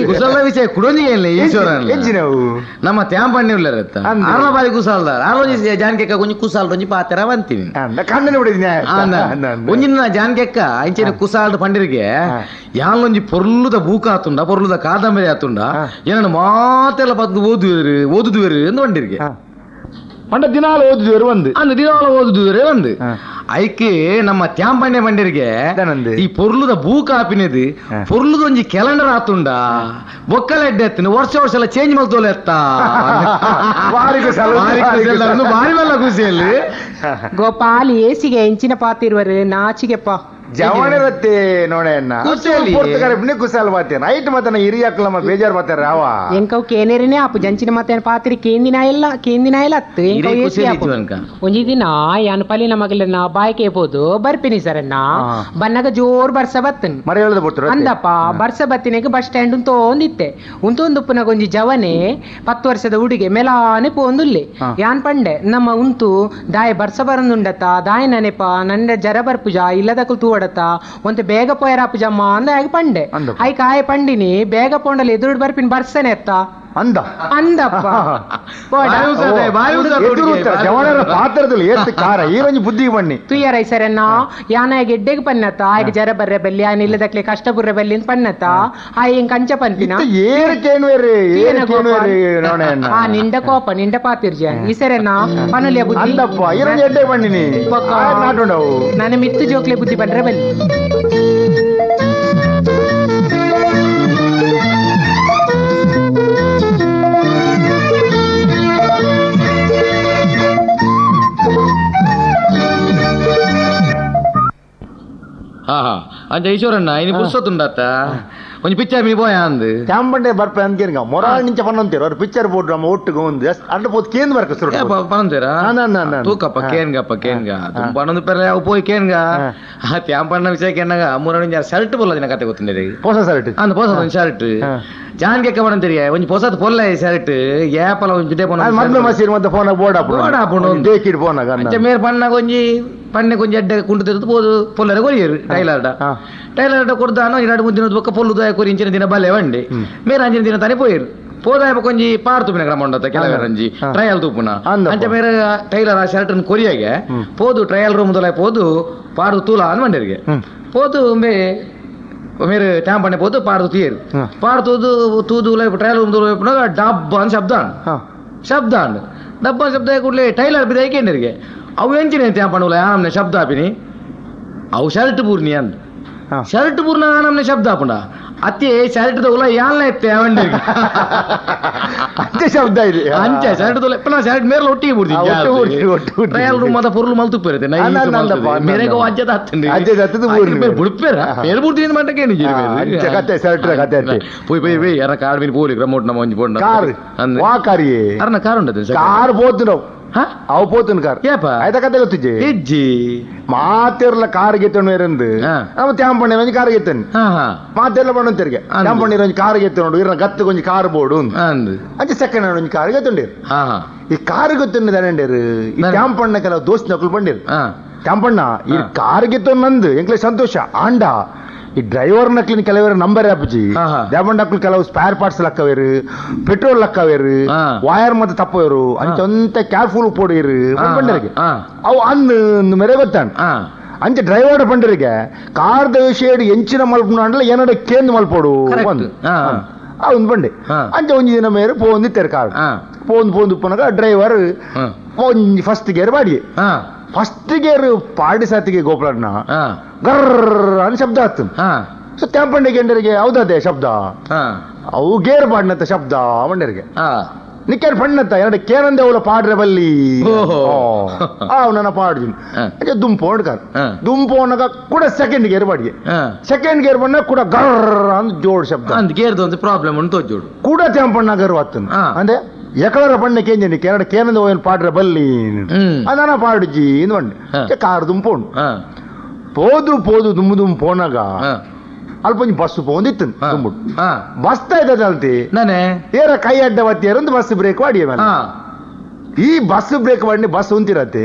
ಕುಸಲ ವಿಷಯ ಕುಡೊಂಜಿಗೆ ಈಶ್ವರ ಎಂಚಿನವು ನಮ್ಮ ತ್ಯಾಂಪಣ್ಣಿ ಉಳ್ಳರತ್ತ ಆರ್ನ ಬಾರಿ ಕುಸಾಲ್ದಾರ ಆರೋಜಿ ಜಾನಕೆಕ್ಕ ಒಂಜಿ ಕುಸಾಲ್ ಒಂಜಿ ಪಾತೆರ ಬಂತೀನಿ ಕಣ್ಣನ ಒಂಜಿನ ಜಾನ್ಗೆಕ್ಕ ಇಂಚಿನ ಕುಸಾಲ್ಡ್ ಪಂಡಿರಿಗೆ ಯಾನೊಂಜಿ ಪೊರ್ಲುದ ಬೂಕ ಆತುಂಡ ಪೊರ್ಲುದ ಕಾದಂಬರಿ ಆತುಂಡ ಏನನ್ನ ಮಾತೆಲ್ಲ ಬದ್ದು ಓದುವೇರು ಓದುದುವೇರು ಎಂದು ಪಂಡಿರಿಗೆ ಪಂಡ ದಿನಾಲ ಓದುದುವೇರು ಒಂದು ಅಂದ್ ದಿನಾಲ ಓದುದುವೇರೆ ಒಂದು ಐಕೆ ನಮ್ಮ ತ್ಯಾಂಪಂಡೆ ಬಂಡಿರಿಗೆ ಈ ಪೊರ್ಲುದ ಬೂಕ ಆಪಿನದು ಪೊರ್ಲುದ ಒಂಜಿ ಕ್ಯಾಲೆಂಡರ್ ಆತುಂಡ ಬೊಕ್ಕಲ ಎಡ್ಡೆ ಎತ್ತಿನ ವರ್ಷ ವರ್ಷ ಎಲ್ಲ ಚೇಂಜ್ ಮಲ್ತೋಲೆ ಎತ್ತ ಬಾರಿ ಮಲ್ಲ ಖುಷಿಯಲ್ಲಿ ಗೋಪಾಲ್ ಏಸಿಗೆ ಎಂಚಿನ ಪಾತಿರುವರು ನಾಚಿಗೆಪ್ಪ ಜವಣರತ್ತೆ ನೋಡೆ ಕುಸಾಲ ಬಾತೇನ ಐಟ್ ಮತ್ತನ ಹಿರಿಯಾಕ್ಲಮ್ಮ ಬೇಜಾರ್ ಬಾತಾರ ಅವ ಎಂಕವ್ ಕೇನೇರಿನೇ ಆಪು ಜಂಚಿನ ಮತ್ತೆ ಪಾತಿರಿ ಕೇಂದಿನ ಎಲ್ಲ ಕೇಂದಿನ ಎಲ್ಲ ಅತ್ತು ಒಂಜಿ ದಿನ ಯಾನ್ ಪಲಿನ ಮಗಲನ್ನ ಬಾಯ್ಕೆ ಪೋದು ಬರ್ಪಿನಿ ಸರನ್ನ ಬನ್ನಾಗ ಜೋರ್ ಬರ್ಸ ಬತ್ತನ್ ಮರ ಹೇಳದ ಬಿಡ್ತಾರ ಅಂದಪ್ಪ ಬರ್ಸ ಬತ್ತಿನಾಗ ಬಸ್ ಸ್ಟ್ಯಾಂಡ್ ಉಂತೊಂದಿತ್ತೆ ಉಂತೊಂದುಪ್ಪುನಾಗ ಒಂಜಿ ಜವನೆ 10 ವರ್ಷದ ಹುಡುಗೆ ಮೇಲಾನೆ ಪೋಂದುಲ್ಲೆ ಯಾನ್ ಪಂಡೆ ನಮ್ಮ ಉಂತು ದಾಯ ಬರ್ಸ ಬರಂದುಂಡತ್ತ ದಾಯ ನನೆಪ ನನ್ನ ಜರ ಬರ್ಪುಜ ಇಲ್ಲದಕ್ಕೂ ತೂ ಒಂತೆ ಬೇಗ ಪೋಯರಾಪು ಜಮ್ಮ ಅಂದ ಆಗ ಪಂಡೆ ಐಕ ಆಯ ಪಂಡಿನಿ ಬೇಗ ಪೋಂಡಲ್ಲಿ ಎದುರು ಬರ್ಪಿನ ಬರ್ಸನೆ ಎತ್ತ ಅಂದ ಅಂದಪ್ಪ ಪಾತ್ರದಲ್ಲಿ ಕಾರ ಈ ಒಂಜಿ ಬುದ್ಧಿ ಬನ್ನಿ ತುಯ್ಯರೈ ಸರನ್ನ ಯಾನ ಗೆಡ್ಡೆಗೆ ಪನ್ನತ್ತ ಆಯ್ಕೆ ಜರ ಬರ್ರೆ ಬಲ್ಲಿ ಆಯನ ಇಲ್ಲದಕ್ಲೆ ಕಷ್ಟ ಬುರ್ರೆ ಬಲ್ಲಿ ಅಂತ ಪನ್ನತ್ತ ಆಯ್ ಹೆಂಗ್ ಕಂಚ ಪನ್ಪಿನ ಆ ನಿಂಡ ಕೋಪ ನಿಂಡ ಪಾತಿರ್ಜ ಈ ಸರನ್ನ ಪನುಲಿಯ ಬುದ್ಧಿ ಅಂದಪ್ಪ ಈರೊಂಜಿ ಎಡ್ಡೆ ಬನ್ನಿನಿ ನನ್ನ ಮಿತ್ತು ಜೋಕ್ಲೆ ಬುದ್ಧಿ ಬಂದ್ರೆ ಬಲ್ಲಿ ಹಾ ಹಾ ಅಂಚ ಈಶ್ವರಣ್ಣ ಇನಿ ಪುರ್ಸೊತ್ತುಂಡತ್ತ ಒಂಜಿ ಪಿಕ್ಚರ್ ಮೀ ಪೋಯ ಅಂದ್ ತ್ಯಾಂಪಂಡೆ ಬರ್ಪ ಅಂದ್ಕೇನ್ಗ ಮೊರಾಳ್ ನಿಂಚ ಪನ್ನೊಂತೀರ ಅವ್ರು ಪಿಕ್ಚರ್ ಬೋರ್ಡ್ ನಮ್ಮ ಒಟ್ಟಿಗೆ ಒಂದು ಅಡ್ಡ ಪೋತ್ ಕೇಂದ್ರ ಬರ್ಕ ಸುರು ಪನ್ನೊಂತೀರ ತೂಕಪ್ಪ ಕೇನ್ಗಪ್ಪ ಕೇನ್ಗ ಪನ್ನೊಂದು ಪೆರ ಯಾವ ಪೋಯ್ ಕೇನ್ಗ ಆ ತ್ಯಾಂಪಣ್ಣ ವಿಷಯ ಕೇನಾಗ ಮೂರೊಂಜಿ ಶರ್ಟ್ ಪೊಲ್ಲ ದಿನ ಕತೆ ಗೊತ್ತುಂಡೆ ಪೊಸ ಶರ್ಟ್ ಅಂದ್ ಪೊಸ ಒಂಜಿ ಶರ್ಟ್ ಜಾನ್ಗೆ ಪಡಂತೀರಿ ಒಂಜಿ ಪೊಸತ್ ಪೊಲ್ಲ ಶರ್ಟ್ ಏಪಲ ಒಂಜಿ ಜುತೆ ಪೊನ ಮದ್ಮೆ ಮಸೀರ್ ಮತ್ತೆ ಫೋನ್ ಬೋರ್ಡ್ ಆಪುಂಡು ಬೋರ್ಡ್ ಆಪುಂಡು ದೇಕಿಡ್ ಫೋನ್ ಅಂಚ ಮೇರ್ ಪನ್ನಾಗ ಒಂಜಿ ಪಣ್ಣೆ ಕೊಂಚ ಎಡ್ಡೆ ಕುಂಟು ತೆಗೆದು ಪೋದು ಪೊಲ್ಲರೆ ಕೊರಿಯರು ಟೈಲರ್ಡ ಟೈಲರ್ಡ ಕೊಡ್ದಾನು 2-3 ದಿನದ ಬೊಕ್ಕ ಪೊಲ್ಲು ಕೊರಿ ಇಂಚಿನ ದಿನ ಬಲ್ಲೆ ವಂಡಿ ಮೇರೆ ಅಂಚಿನ ದಿನ ತಾನೇ ಪೋಯಿರು ಪೋದಾಯ ಕೊಂಜಿ ಪಾರ್ ತುಪಿನ ಕ್ರಮ ಉಂಡತ್ತ ಕೆಲವರಂಜಿ ಟ್ರಯಲ್ ತೂಪುನ ಅಂಚ ಮೇರೆ ಟೈಲರ್ ಆ ಶರ್ಟ್ ಕೊರಿಯಾಗೆ ಪೋದು ಟ್ರಯಲ್ ರೂಮ್ ದೊಲ ಪೋದು ಪಾರ್ದು ತೂಲ ಅನ್ ಮಂಡರಿಗೆ ಪೋದು ಮೇ ಮೇರೆ ಟ್ಯಾಮ್ ಪಣ್ಣೆ ಪೋದು ಪಾರ್ದು ತೀಯರು ಪಾರ್ ತೂದು ತೂದು ಟ್ರಯಲ್ ರೂಮ್ ದೊಲ ಡಬ್ಬ ಅಂತ ಶಬ್ದ ಶಬ್ದ ಅಂಡ್ ಡಬ್ಬ ಶಬ್ದ ಕೂಡಲೇ ಟೈಲರ್ ಬಿದ್ದಾಯ್ಕೇಂಡರಿಗೆ ಅವು ಎಂಚಿನ ತ್ಯಾಂಪಣ್ಣುಲ ಆನಮ್ನೆ ಶಬ್ದ ಆಪಿನಿ ಅವು ಶರ್ಟ್ ಪೂರ್ಣಿ ಅಂದ್ ಶರ್ಟ್ ಪೂರ್ಣ ಆನಮ್ನೆ ಶಬ್ದ ಆಪುಂಡ ಅತ್ತೆ ಶರ್ಟ್ ತಗುಲ ಯಾಲ್ನ ಎತ್ತೆ ಅವಂಡಿಗೆ ಅಂಚೆ ಶಬ್ದ ಇದೆ ಅಂಚೆ ಶರ್ಟ್ ತೋಲೆ ಪುನಃ ಶರ್ಟ್ ಮೇರ್ಲ ಒಟ್ಟಿಗೆ ಬಿಡ್ತೀನಿ ಟ್ರಯಲ್ ರೂಮ್ ಅದ ಪೊರ್ಲು ಮಲ್ತುಪ್ಪೇರುತ್ತೆ ಮೇರೆಗೆ ಅಜ್ಜದ ಹತ್ತಂడి ಬುಡ್ಪೇರ ಮೇಲ್ ಬುಡ್ತೀನಿ ಮಂಟಕ್ಕೆ ಕತೆ ಶರ್ಟ್ ಕತೆ ಪೋಯ್ ಪೋಯ್ ಪೋಯ್ ಯಾರ ಕಾರ್ ಮೀನು ಪೋಲಿ ಕ್ರಮೋಟ್ ನಮ್ಮ ಒಂಜಿ ಪೋಂಡ ಕಾರ್ ವಾ ಕಾರಿಯೇ ಅರ್ನ ಕಾರ್ ಉಂಟು ಕಾರ್ ಪೋತು ನಾವು ಅವು ಪೋತುನ್ ಕಾರ್ ಆಯ್ತಾ ಕತೆ ಗೊತ್ತಿಜ್ಜಿ ಇಜ್ಜಿ ಮಾತೆರ್ಲ ಕಾರ್ ಗೆತ್ತೊಂಡು ಇರಂದು ನಮ್ಮ ತ್ಯಾಂಪಣ್ಣೆ ಒಂಜಿ ಕಾರ್ ಗೆತ್ತನ್ ಮಾತೆರ್ಲ ಪಣ್ಣು ತೆರಿಗೆ ತ್ಯಾಂಪಣ್ಣೆ ಒಂಜಿ ಕಾರ್ ಗೆತ್ತೊಂಡು ಇರ ಗತ್ತು ಕೊಂಜಿ ಕಾರ್ ಬೋಡು ಅಂಚೆ ಸೆಕೆಂಡ್ ಹ್ಯಾಂಡ್ ಒಂಜಿ ಕಾರ್ ಗೆತ್ತೊಂಡಿರು ಈ ಕಾರ್ ಗೊತ್ತೊಂಡು ದನಂಡೇರು ಈ ತ್ಯಾಂಪಣ್ಣ ಕೆಲವು ದೋಸ್ತಿ ನಕಲು ಪಂಡಿರು ತ್ಯಾಂಪಣ್ಣ ಈ ಕಾರ್ ಗೆತ್ತೊಂಡು ನಂದು ಎಂಕ್ಲೆ ಸಂತೋಷ ಆಂಡ ಈ ಡ್ರೈವರ್ ನಕ್ಲಿನ ಕೆಲವರು ನಂಬರ್ ಆಪುಜಿ ದ್ಯಾಮಂಡ್ ನಕ್ಲು ಕೆಲವು ಸ್ಪೇರ್ ಪಾರ್ಟ್ಸ್ ಲಕ್ಕವೇರು ಪೆಟ್ರೋಲ್ ಲಕ್ಕವೇರು ವೈರ್ ಮತ್ತೆ ತಪ್ಪವೇರು ಅಂಚ ಒಂತ ಕೇರ್ಫುಲ್ ಪೋಡಿರು ಪಂಡರಿಗೆ ಅವು ಅನ್ನು ಮೇರೆ ಗೊತ್ತಾನ ಅಂಚೆ ಡ್ರೈವರ್ ಪಂಡರಿಗೆ ಕಾರ್ದ ವಿಷಯ ಎಂಚಿನ ಮಲ್ಪುನ ಅಂಡಲ ಏನಡ ಕೇಂದ್ರ ಮಲ್ಪೋಡು ಒಂದು ಆ ಒಂದು ಬಂಡೆ ಅಂಚೆ ಒಂಜಿ ದಿನ ಮೇರೆ ಪೋಂದಿತ್ತಾರೆ ಕಾರ್ ಪೋಂದು ಪೋಂದು ಉಪ್ಪನಾಗ ಡ್ರೈವರ್ ಒಂಜಿ ಫಸ್ಟ್ ಗೇರ್ ಬಾಡಿಗೆ ಫಸ್ಟ್ ಗೇರ್ ಪಾಡಿ ಸಾತಿಗೆ ಗೋಪಾಲಣ್ಣ ಗರ್ರ ಅಂತ ಶಬ್ದ ಆತು. ಸೊ ತ್ಯಾಂಪಂಡೆ ಗೆಂಡರಿಗೆ ಹೌದದೇ ಶಬ್ದ, ಅವು ಗೇರ್ ಪಾಡಿನಂತ ಶಬ್ದ ಮಂಡರಿಗೆ ನಿಕ್ಕೇರ್ ಪಣ್ಣತ್ತ ಎರಡು ಕೇನಂದೆ ಅವಳ ಪಾಡ್ರೆ ಬಲ್ಲಿ ನನ್ನ ಪಾಡ್ಜಿನ್ ದುಂಪೋಂಡ್ ಕಾರ್ ದುಂಪೋನಗ ಕೂಡ ಸೆಕೆಂಡ್ ಗೇರ್ ಬಾಡಿಗೆ ಸೆಕೆಂಡ್ ಗೇರ್ ಬಣ್ಣ ಕೂಡ ಗರ್ರ ಅಂತ ಜೋಡ್ ಶಬ್ದ ಗೇರ್ದು ಒಂದು ಪ್ರಾಬ್ಲಮ್ ಉಂಟು ಜೋಡು ಕೂಡ ತ್ಯಾಂಪಣ್ಣ ಗರ್ ಆತನ ಅಂದ್ರೆ ಎಕಲರ ಬಣ್ಣ ಕೇಂಜನಿ ಕೆರಡ ಕೇನಂದ ಓಯನ್ ಪಾಡ್ರೆ ಬಲ್ಲಿ ಅದಾನ ಪಾಡುಜಿ ಇಂದು ಬಂಡೆ ಕಾರ್ ದುಂಪೋಂಡು ಪೋದು ಪೋದು ದುಮ್ಮು ದುಮ್ಮು ಪೋನಾಗ ಅಲ್ಪ ಒಂಜಿ ಬಸ್ ಪೋಂದಿತ್ತು ದುಂಬುಡು ಬಸ್ ಇದ್ದದ ಅಲ್ತಿ ಏರ ಕೈ ಅಡ್ಡ ಬತ್ತಿಯರಂದು ಬಸ್ ಬ್ರೇಕ್ ಮಾಡಿ ಮೇಲೆ ಈ ಬಸ್ ಬ್ರೇಕ್ ಮಾಡಿ ಬಸ್ ಉಂತಿರತ್ತೆ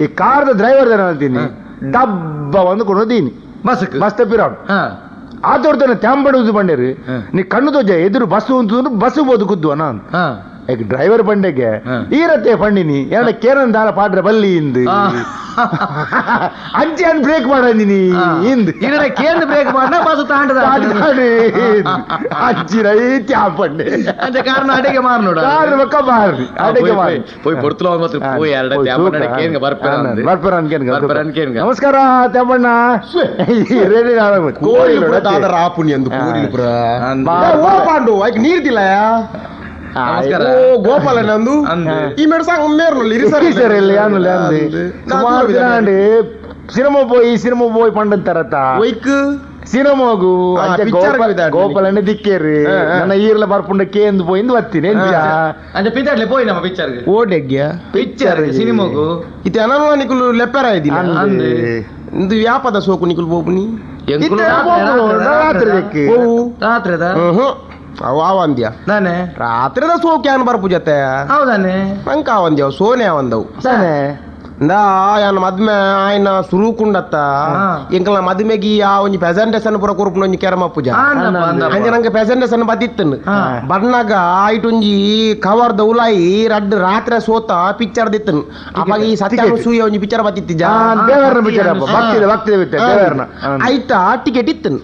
ಈ ಕಾರ್ದ ಡ್ರೈವರ್ ಅಂತೀನಿ ಡಬ್ಬ ಒಂದು ಕೊಡೋದೀನಿ ಬಸ್ ಬಸ್ ತಪ್ಪಿರೋನು ಆತೋಡ್ತಾನೆ ತ್ಯಾಂಬಡುವುದು ಬಂಡೇರಿ ನೀ ಕಣ್ಣು ತೋಜ ಎದುರು ಬಸ್ ಉಂಟು ಬಸ್ ಬೋದು ಕುದ್ದು ನಾನು Driver ಪಂಡೆಗೆ ಈರತ್ತೆ ಪಂಡಿನಿ ಏನ ಕೇರನ್ ದಾಲ ಪಾಡ್ರೆ ಬಲ್ಲಿ ಇಂದು ಅಂಚೆ ಅನ್ ಬ್ರೇಕ್ ಮಾಡಂದಿನಿ ಇಂದು ಈರಡ ಕೇಂದ್ರ ಬ್ರೇಕ್ ಮಾಡ ಬಸ್ ತಾಂಡದ ಅಂಚಿ ರೈತಿ ಆ ಪಂಡೆ ಅಂಚೆ ಕಾರಣ ಅಡಿಗೆ ಮಾರ್ ನೋಡ ಕಾರ್ ಬಕ್ಕ ಮಾರ್ರಿ ಅಡಿಗೆ ಮಾರ್ ಪೋಯ್ ಪೊರ್ತುಲ ಮಾತ್ರ ಪೋಯ್ ಎರಡ ತ್ಯಾಪಣ್ಣ ಕೇಂದ್ರ ಬರ್ಪೆರ ಬರ್ಪೆರ ಅನ್ಕೇನ್ಗ ಬರ್ಪೆರ ಅನ್ಕೇನ್ಗ ನಮಸ್ಕಾರ ತ್ಯಾಪಣ್ಣ ರೆಡಿ ಆರಾಮ ಕೋಳಿ ದಾದ ರಾಪುನಿ ಅಂದು ಕೋಳಿ ಪುರ ಓ ಪಾಂಡು ಐಕ್ ನೀರ್ ದಿಲ್ಲ ನಮಸ್ಕಾರ ಓ ಗೋಪಾಲ ನಂದು ಈ ಮೇಡ್ ಸಾಂಗ್ ಮೇರ್ನಲ್ಲಿ ಸರ್ ಇಲ್ಲಿ ಯಾನುಲ್ಲ ಅಂದು ಸುಮಾರು ದಿನ ಅಂడి ಸಿನಿಮಾ ಪೋಯಿ ಸಿನಿಮಾ ಪೋಯ್ ಪಂಡಂತಾರತ್ತ ಒಯ್ಕ್ ಸಿನಿಮಾಗು ಗೋಪಾಲಣ್ಣ ದಿಕ್ಕೇರಿ ನನ್ನ ಈರ್ಲ ಬರ್ಪುಂಡ ಕೇಂದು ಪೋಯಿಂದು ಬತ್ತೀನಿ ಅಂಚೆ ಪಿತ್ತಾಡ್ಲೆ ಪೋಯಿ ನಮ್ಮ ಪಿಕ್ಚರ್ ಓಡೆಗ್ಯ ಪಿಕ್ಚರ್ ಸಿನಿಮಾಗು ಇತ್ತೆ ಅನಲ್ವ ನಿಕುಲು ಲೆಪ್ಪೆರ ಇದ್ದೀನಿ ಇಂದು ವ್ಯಾಪದ ಸೋಕು ನಿಕುಲು ಪೋಪುನಿ ರಾತ್ರಿ ರಾತ್ರಿದ ಅವ ಅಂದ್ಯ ನಾನೇ ರಾತ್ರಿದ ಸೋಕು ಯಾನ್ ಬರ್ಪು ಜೊತೆ ಹೌದಾನೆ ನಂಕ ಅವಂದ್ಯವ ಸೋನೆ ಅವಂದವು ತಾನೆ ಇಂದಾ ಯಾನ್ ಮದ್ಮೆ ಆಯ್ನ ಸುರುಕುಂಡತ್ತ ಎಂಕಲ್ನ ಮದ್ಮೆಗಿ ಆ ಒಂಜಿ ಪ್ರೆಸೆಂಟೇಷನ್ ಪೂರ ಕೊರ್ಪುನ ಒಂಜಿ ಕೆರಮ ಪೂಜಾ ಅಂಚೆ ನಂಗೆ ಪ್ರೆಸೆಂಟೇಷನ್ ಬದಿತ್ತನ್ ಬರ್ನಾಗ ಆಯ್ಟ್ ಒಂಜಿ ಕವರ್ದ ಉಲಾಯಿ ರಡ್ಡ್ ರಾತ್ರಿ ಸೋತ ಪಿಕ್ಚರ್ ದಿತ್ತನ್ ಅವಾಗ ಈ ಸತ್ಯ ಸೂಯ ಒಂಜಿ ಪಿಕ್ಚರ್ ಬತ್ತಿತ್ತಿಜ ದೇವರನ ಪಿಕ್ಚರ್ ಭಕ್ತಿದ ಭಕ್ತಿದ ದೇವರನ ಆಯ್ತಾ ಟಿಕೆಟ್ ಇತ್ತನ್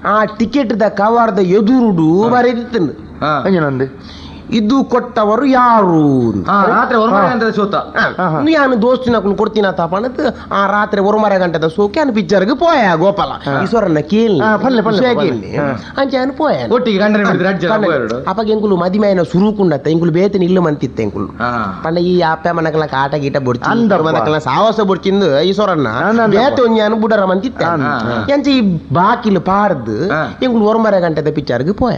ಆ ಟಿಕೆಟ್ the ಕವರ್ದ ಎದುರುಡು ಬರೆದಿತ್ತನ್ ಅಂಜನಂದು ಇದು ಕೊಟ್ಟವರು ಯಾರು ರಾತ್ರಿ ಒರ್ಮರೆ ಗಂಟೆದ ಸೋತ ಯಾನು ದೋಸ್ತಿನ ಕೊಡ್ತೀನ ತಾಪಣದ್ ಆ ರಾತ್ರಿ ಒರ್ಮರೆ ಗಂಟೆದ ಸೋಕೆ ಅನ್ ಪಿಕ್ಚರ್ಗೆ ಪೋಯ ಗೋಪಾಲ ಈಶ್ವರನ್ನ ಕೇಳಿ ಕೇಳಿ ಅಂಚೆ ಅನ್ ಪೋಯ ಒಟ್ಟಿಗೆ ಅಪ್ಪ ಎಂಕುಲು ಮದಿಮಾಯನ ಸುರುಕುಂಡತ್ತ ಎಂಕುಲು ಬೇತನ ಇಲ್ಲು ಮಂತಿತ್ತ ಎಂಕುಲು ಪಂಡ ಈ ಅಪ್ಪ ಮನಕಲ ಕಾಟ ಗೀಟ ಬೊಡ್ಚಿ ಮನಕಲ ಸಾವಸ ಬೊಡ್ಚಿಂದು ಈಶ್ವರನ್ನ ಬೇತ ಒಂಜಾನು ಬುಡರ ಮಂತಿತ್ತ ಎಂಚ ಈ ಬಾಕಿಲು ಪಾರ್ದು ಎಂಕುಲು ಒರ್ಮರೆ ಗಂಟೆದ ಪಿಕ್ಚರ್ಗೆ ಪೋಯ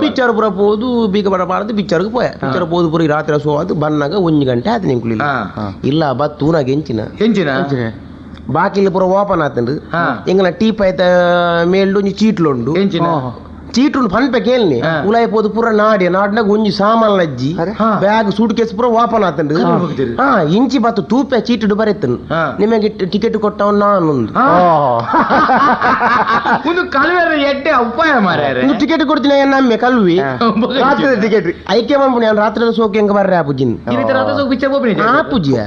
ಪಿಕ್ಚರ್ ಪುರ ಪೋದು ಬೀಗ ಬಡ ಪಾಡ್ದು ಪಿಕ್ಚರ್ಗೆ ಪೋಯ ಪಿಕ್ಚರ್ ಪೋದು ಪೂರಿ ರಾತ್ರಿ ಸೋ ಅದು ಬನ್ನಾಗ ಒಂಜಿ ಗಂಟೆ ಆಯ್ತು ನಿಂಕುಲು ಇಲ್ಲ ಬತ್ತೂನಾಗ ಎಂಚಿನ ಎಂಚಿನ ಬಾಕಿಲ್ ಪೂರ ಓಪನ್ ಆತಂಡು ಎಂಗಲ ಟೀ ಪೈತ ಮೇಲ್ಡು ಒಂಜಿ ಚೀಟ್ಲುಂಡು ಚೀಟು ಪನ್ಪೆ ಕೇಳ್ನಿ ಉಲಾಯಿ ಪೋದು ಪೂರ ನಾಡಿ ನಾಡಿನಾಗ ಒಂಜಿ ಸಾಮಾನ್ ಅಜ್ಜಿ bag suit case ಪೂರ ಓಪನ್ ಆತಂಡು ಇಂಚಿ ಬತ್ತು ತೂಪೆ ಚೀಟು ಬರೆತನು ನಿಮಗೆ ಟಿಕೆಟ್ ಕೊಟ್ಟವ್ ನಾನೊಂದು ಒಂದು ಕಲ್ವೆರ ಎಡ್ಡೆ ಉಪಾಯ ಮಾರ್ಯಾರೆ ಟಿಕೆಟ್ ಕೊಡ್ತೀನಿ ನಮ್ಮೆ ಕಲ್ವಿ ರಾತ್ರಿ ಟಿಕೆಟ್ ಐಕೆ ಬಂದ್ಬಿಡಿ ನಾನು ರಾತ್ರಿ ಸೋಕೆ ಹೆಂಗ ಬರ್ರೆ ಆ ಪೂಜಿನ್ ಆ ಪೂಜಿಯ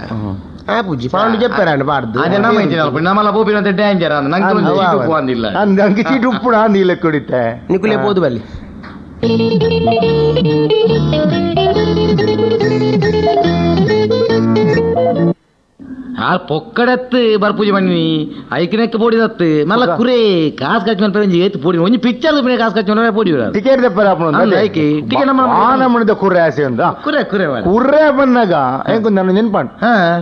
ಆ ಪೂಜಿ ಪಾಂಡು చెప్పారండి పాడదు ಅದೇ ನಮ್ಮ ಇಂಜಿನ ನಮ್ಮಲ್ಲ ಪೋಪಿನ ಡೇಂಜರ್ ಅಂದ ನಂಗೆ ಒಂದು ಚೀಟು ಉಪ್ಪು ಅಂದಿಲ್ಲ ಅಂಗೆ ಚೀಟು ಉಪ್ಪು ಅಂದಿಲ್ಲ ಕುಡಿತೆ ನಿಕುಲೆ పోదు ಬಲ್ಲಿ ಆ ಪೊಕ್ಕಡತ್ತು ಬರ್ಪೂಜೆ ಮಣ್ಣಿ ಐಕಿನೆಕ್ ಪೋಡಿದತ್ತು ಮಲ್ಲ ಕುರೆ ಕಾಸು ಖರ್ಚು ಮಲ್ಪೆ ಏತ್ ಪೋಡಿ ಒಂಜಿ ಪಿಕ್ಚರ್ ಕಾಸು ಖರ್ಚು ಮಲ್ಪೆ ಪೋಡಿ ಟಿಕೆಟ್ ದೆಪ್ಪರ ಐಕೆ ಟಿಕೆಟ್ ನಮ್ಮ ಆನಮಣಿದ ಕುರ್ರೆ ಆಸೆ ಉಂದ ಕುರೆ ಕುರೆ ಕುರ್ರೆ ಬನ್ನಾಗ ಎಂಕು ನಾನು ನೆನ್ಪಾಂಡ್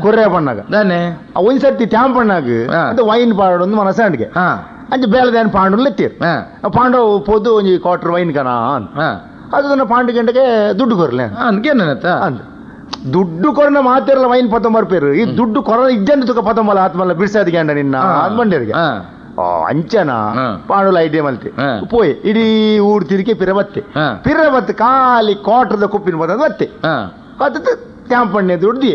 ಕುರ್ರೆ ಬನ್ನಾಗ ದಾನೆ ಒಂದ್ ಸರ್ತಿ ಟ್ಯಾಂಪಣ್ಣಾಗ ಅದು ವೈನ್ ಪಾಡೊಂದು ಮನಸ್ಸಾಂಡ್ಗೆ ಅಂಚೆ ಬೇಲದೇನು ಪಾಂಡು ಲೆತ್ತೀರ್ ಪಾಂಡವ್ ಪೋದು ಒಂಜಿ ಕ್ವಾರ್ಟರ್ ವೈನ್ ಕಣ ಅದು ಪಾಂಡು ಗಂಟೆಗೆ ದುಡ್ಡು ಕೊರ್ಲೆ ಅಂದ್ ದುಡ್ಡು ಕೊರನ ಮಾತಿರಲ್ಲ ವೈನ್ ಪತ್ತೊಂಬರ್ ಪೇರು ಈ ದುಡ್ಡು ಕೊರ ಇಜ್ಜಂದು ತುಕ ಪತ್ತೊಂಬಲ ಆತ್ಮಲ್ಲ ಬಿಡ್ಸಾದಿಗೆ ಅಂಡ ನಿನ್ನ ಅಂದ್ಬಂಡಿರಿಗೆ ಅಂಚನ ಪಾಂಡುಲ ಐಡಿಯಾ ಮಲ್ತಿ ಪೋಯ್ ಇಡೀ ಊರು ತಿರುಗಿ ಪಿರ ಬತ್ತೆ ಪಿರ ಬತ್ತು ಖಾಲಿ ಕ್ವಾರ್ಟರ್ದ ಕುಪ್ಪಿನ ಬತ್ತದ ಬತ್ತೆ ಬತ್ತದ ತ್ಯಾಂಪಣ್ಣೆ ದುಡ್ದು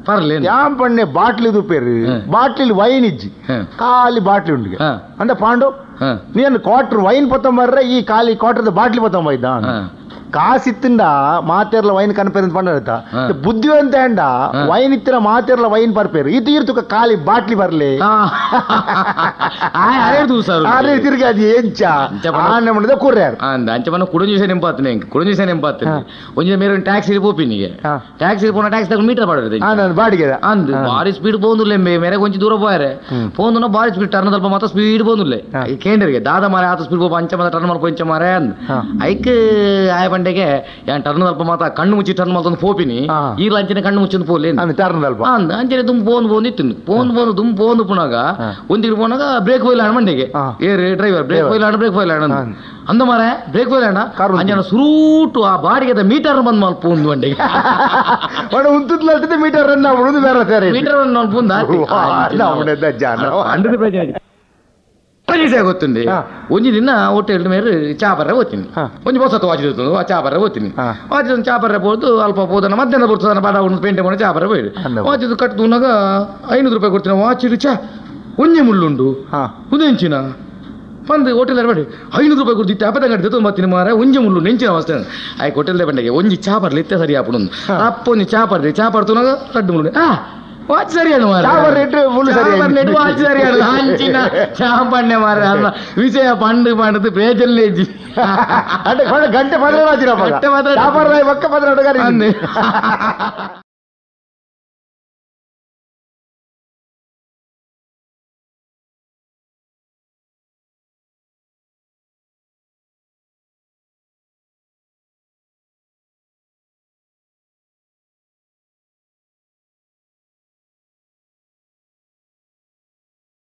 ಪರ್ಲೆ ತ್ಯಾಂಪಣ್ಣೆ ಬಾಟ್ಲಿ ದುಪ್ಪೇರು ಬಾಟ್ಲಿ ವೈನ್ ಇಜ್ಜಿ ಖಾಲಿ ಬಾಟ್ಲಿ ಉಂಡಿಗೆ ಅಂದ ಪಾಂಡು ನೀನು ಕ್ವಾರ್ಟರ್ ವೈನ್ ಪತ್ತೊಂಬರ್ರೆ ಈ ಖಾಲಿ ಕ್ವಾರ್ಟರ್ದ ಬಾಟ್ಲಿ ಪತ್ತೊಂಬ ಇದ್ದ ಕಾಸಿತ್ತಿಂದ ಮಾತೇರ್ಲ ವೈನ್ ಕನಪೇರು ಅಂತ ಪಂಡ ಬುದ್ಧಿವಂತ ಅಂಡ ವೈನ್ ಇತ್ತಿನ ಮಾತೇರ್ಲ ವೈನ್ ಪರ್ಪೇರು ಇದು ಇರ್ತಕ ಖಾಲಿ ಬಾಟ್ಲಿ ಬರ್ಲಿ ಅರೆ ತಿರ್ಗಿ ಅದು ಎಂಚ ಆನೆ ಮಾಡಿದ ಕುರ್ಯಾರು ಅಂಚ ಮನ ಕುಡುಂಜಿ ನೆಂಪಾತನೆ ಕುಡುಂಜಿ ನೆಂಪಾತನೆ ಒಂಜಿ ಮೇರೆ ಟ್ಯಾಕ್ಸಿ ಪೋಪಿನಿಗೆ ಟ್ಯಾಕ್ಸಿ ಪೋನ ಟ್ಯಾಕ್ಸಿ ತಗೊಂಡು ಮೀಟರ್ ಪಾಡಿದೆ ಬಾಡಿಗೆ ಅಂದ್ ಭಾರಿ ಸ್ಪೀಡ್ ಪೋಂದುಲ್ಲೆ ಮೇರೆ ಕೊಂಚ ದೂರ ಪೋಯಾರೆ ಪೋಂದುನ ಭಾರಿ ಸ್ಪೀಡ್ ಟರ್ನ್ ಸ್ವಲ್ಪ ಮಾತ್ರ ಸ್ಪೀಡ್ ಪೋಂದುಲ್ಲೆ ಕೇಂದ್ರಿಗೆ ದಾದ ಮಾರೆ ಆತ ಸ್ಪೀಡ್ ಪೋಪ ಅಂಚ ಮಾತ್ರ ಟರ್ನ್ ಮಾಡ್ಕೊ ಇಂಚ ಮಾರೆ ಅಂದ್ ಐಕ್ ಆಯ ಪಂಡೆಗೆ ಯಾನ್ ಟರ್ನ್ ಅಲ್ಪ ಮಾತ್ರ ಕಣ್ಣು ಮುಚ್ಚಿ ಟರ್ನ್ ಮಾಡ್ತಂದು ಪೋಪಿನಿ ಈ ಲಂಚನೆ ಕಣ್ಣು ಮುಚ್ಚಿ ಪೋಲಿ ಟರ್ನ್ ಅಲ್ಪ ಅಂದ್ ಅಂಚನೆ ದುಮ್ ಪೋಂದು ಪೋಂದು ಇತ್ತು ಪೋಂದು ಪೋಂದು ದುಮ್ ಪೋಂದು ಪುನಾಗ ಒಂದಿಗೆ ಪೋನಾಗ ಬ್ರೇಕ್ ಹೋಯ್ಲ ಮಂಡೆಗೆ ಏರ್ ಡ್ರೈವರ್ ಬ್ರೇಕ್ ಹೋಯ್ಲ ಬ್ರೇಕ್ ಹೋಯ್ಲ ಅಂದ ಮಾರೆ ಬ್ರೇಕ್ ಹೋಯ್ಲ ಅಂಜನ ಸುರೂಟು ಆ ಬಾಡಿಗೆ ಮೀಟರ್ ಬಂದ್ ಮಾಲ್ ಪೋಂದು ಮಂಡೆಗೆ ಉಂತುದ್ಲ ಮೀಟರ್ ರನ್ ಆಗ್ಬಿಡುದು ಬೇರೆ ಸರಿ ಮೀಟರ್ ರನ್ ಪೋಂದ ಗೊತ್ತುಂಡಿ ಒಂಜಿ ದಿನ ಹೋಟೆಲ್ ಮೇರೆ ಚಾ ಬರ್ರೆ ಹೋಗ್ತೀನಿ ಒಂಜಿ ಹೊಸತು ವಾಚ್ ಆ ಚಾ ಬರ್ರೆ ಹೋಗ್ತೀನಿ ವಾಚ್ ಚಾ ಬರ್ರೆ ಪೋದು ಅಲ್ಪ ಪೋದನ ಮಧ್ಯಾಹ್ನ ಬರ್ತದ ಬಾಡ ಉಂಡು ಪೇಂಟೆ ಮಾಡಿ ಚಾ ಬರ್ರೆ ಹೋಯ್ದು ವಾಚಿದ್ದು ಕಟ್ಟುನಾಗ 500 ರೂಪಾಯಿ ಕೊಡ್ತೀನಿ ವಾಚ್ ಚಾ ಒಂಜಿ ಮುಳ್ಳುಂಡು ಉದೆಂಚಿನ ಪಂದ್ ಹೋಟೆಲ್ ಬೇಡ 500 ರೂಪಾಯಿ ಕೊಡ್ತಿತ್ತೆ ಅಪದ ಗಂಟೆ ದೆತ್ತೊಂದು ಬರ್ತೀನಿ ಮಾರ ಒಂಜಿ ಮುಳ್ಳು ನೆಂಚಿನ ಅವಸ್ಥೆ ಆಯ್ಕೆ ಹೋಟೆಲ್ ಬಂಡೆಗೆ ಒಂಜಿ ಚಾ ಬರ್ಲಿ ಇತ್ತೆ ಸರಿ ಆಪುನು ಅಪ್ಪ ಒಂಜಿ ಚಾ ಪರ್ದೆ ಚಾ ಪರ್ತುನಾಗ ರಡ್ಡು ಮುಳ್ಳು ಆ ವಾಚ್ ಸರಿಯಾಣ ಮಾರ ವಾಚ್ ಸರಿಯಾಣ ಅಂಚಿನ ಚಾ ಪಣ್ಣೆ ಮಾರ ಅಲ್ಲ ವಿಷಯ ಪಂಡು ಪಂಡದು ಪ್ರಯೋಜನ ಇಜ್ಜಿ ಗಂಟೆ 12 ಗಂಟೆ 12. ಪಕ್ಕ 12.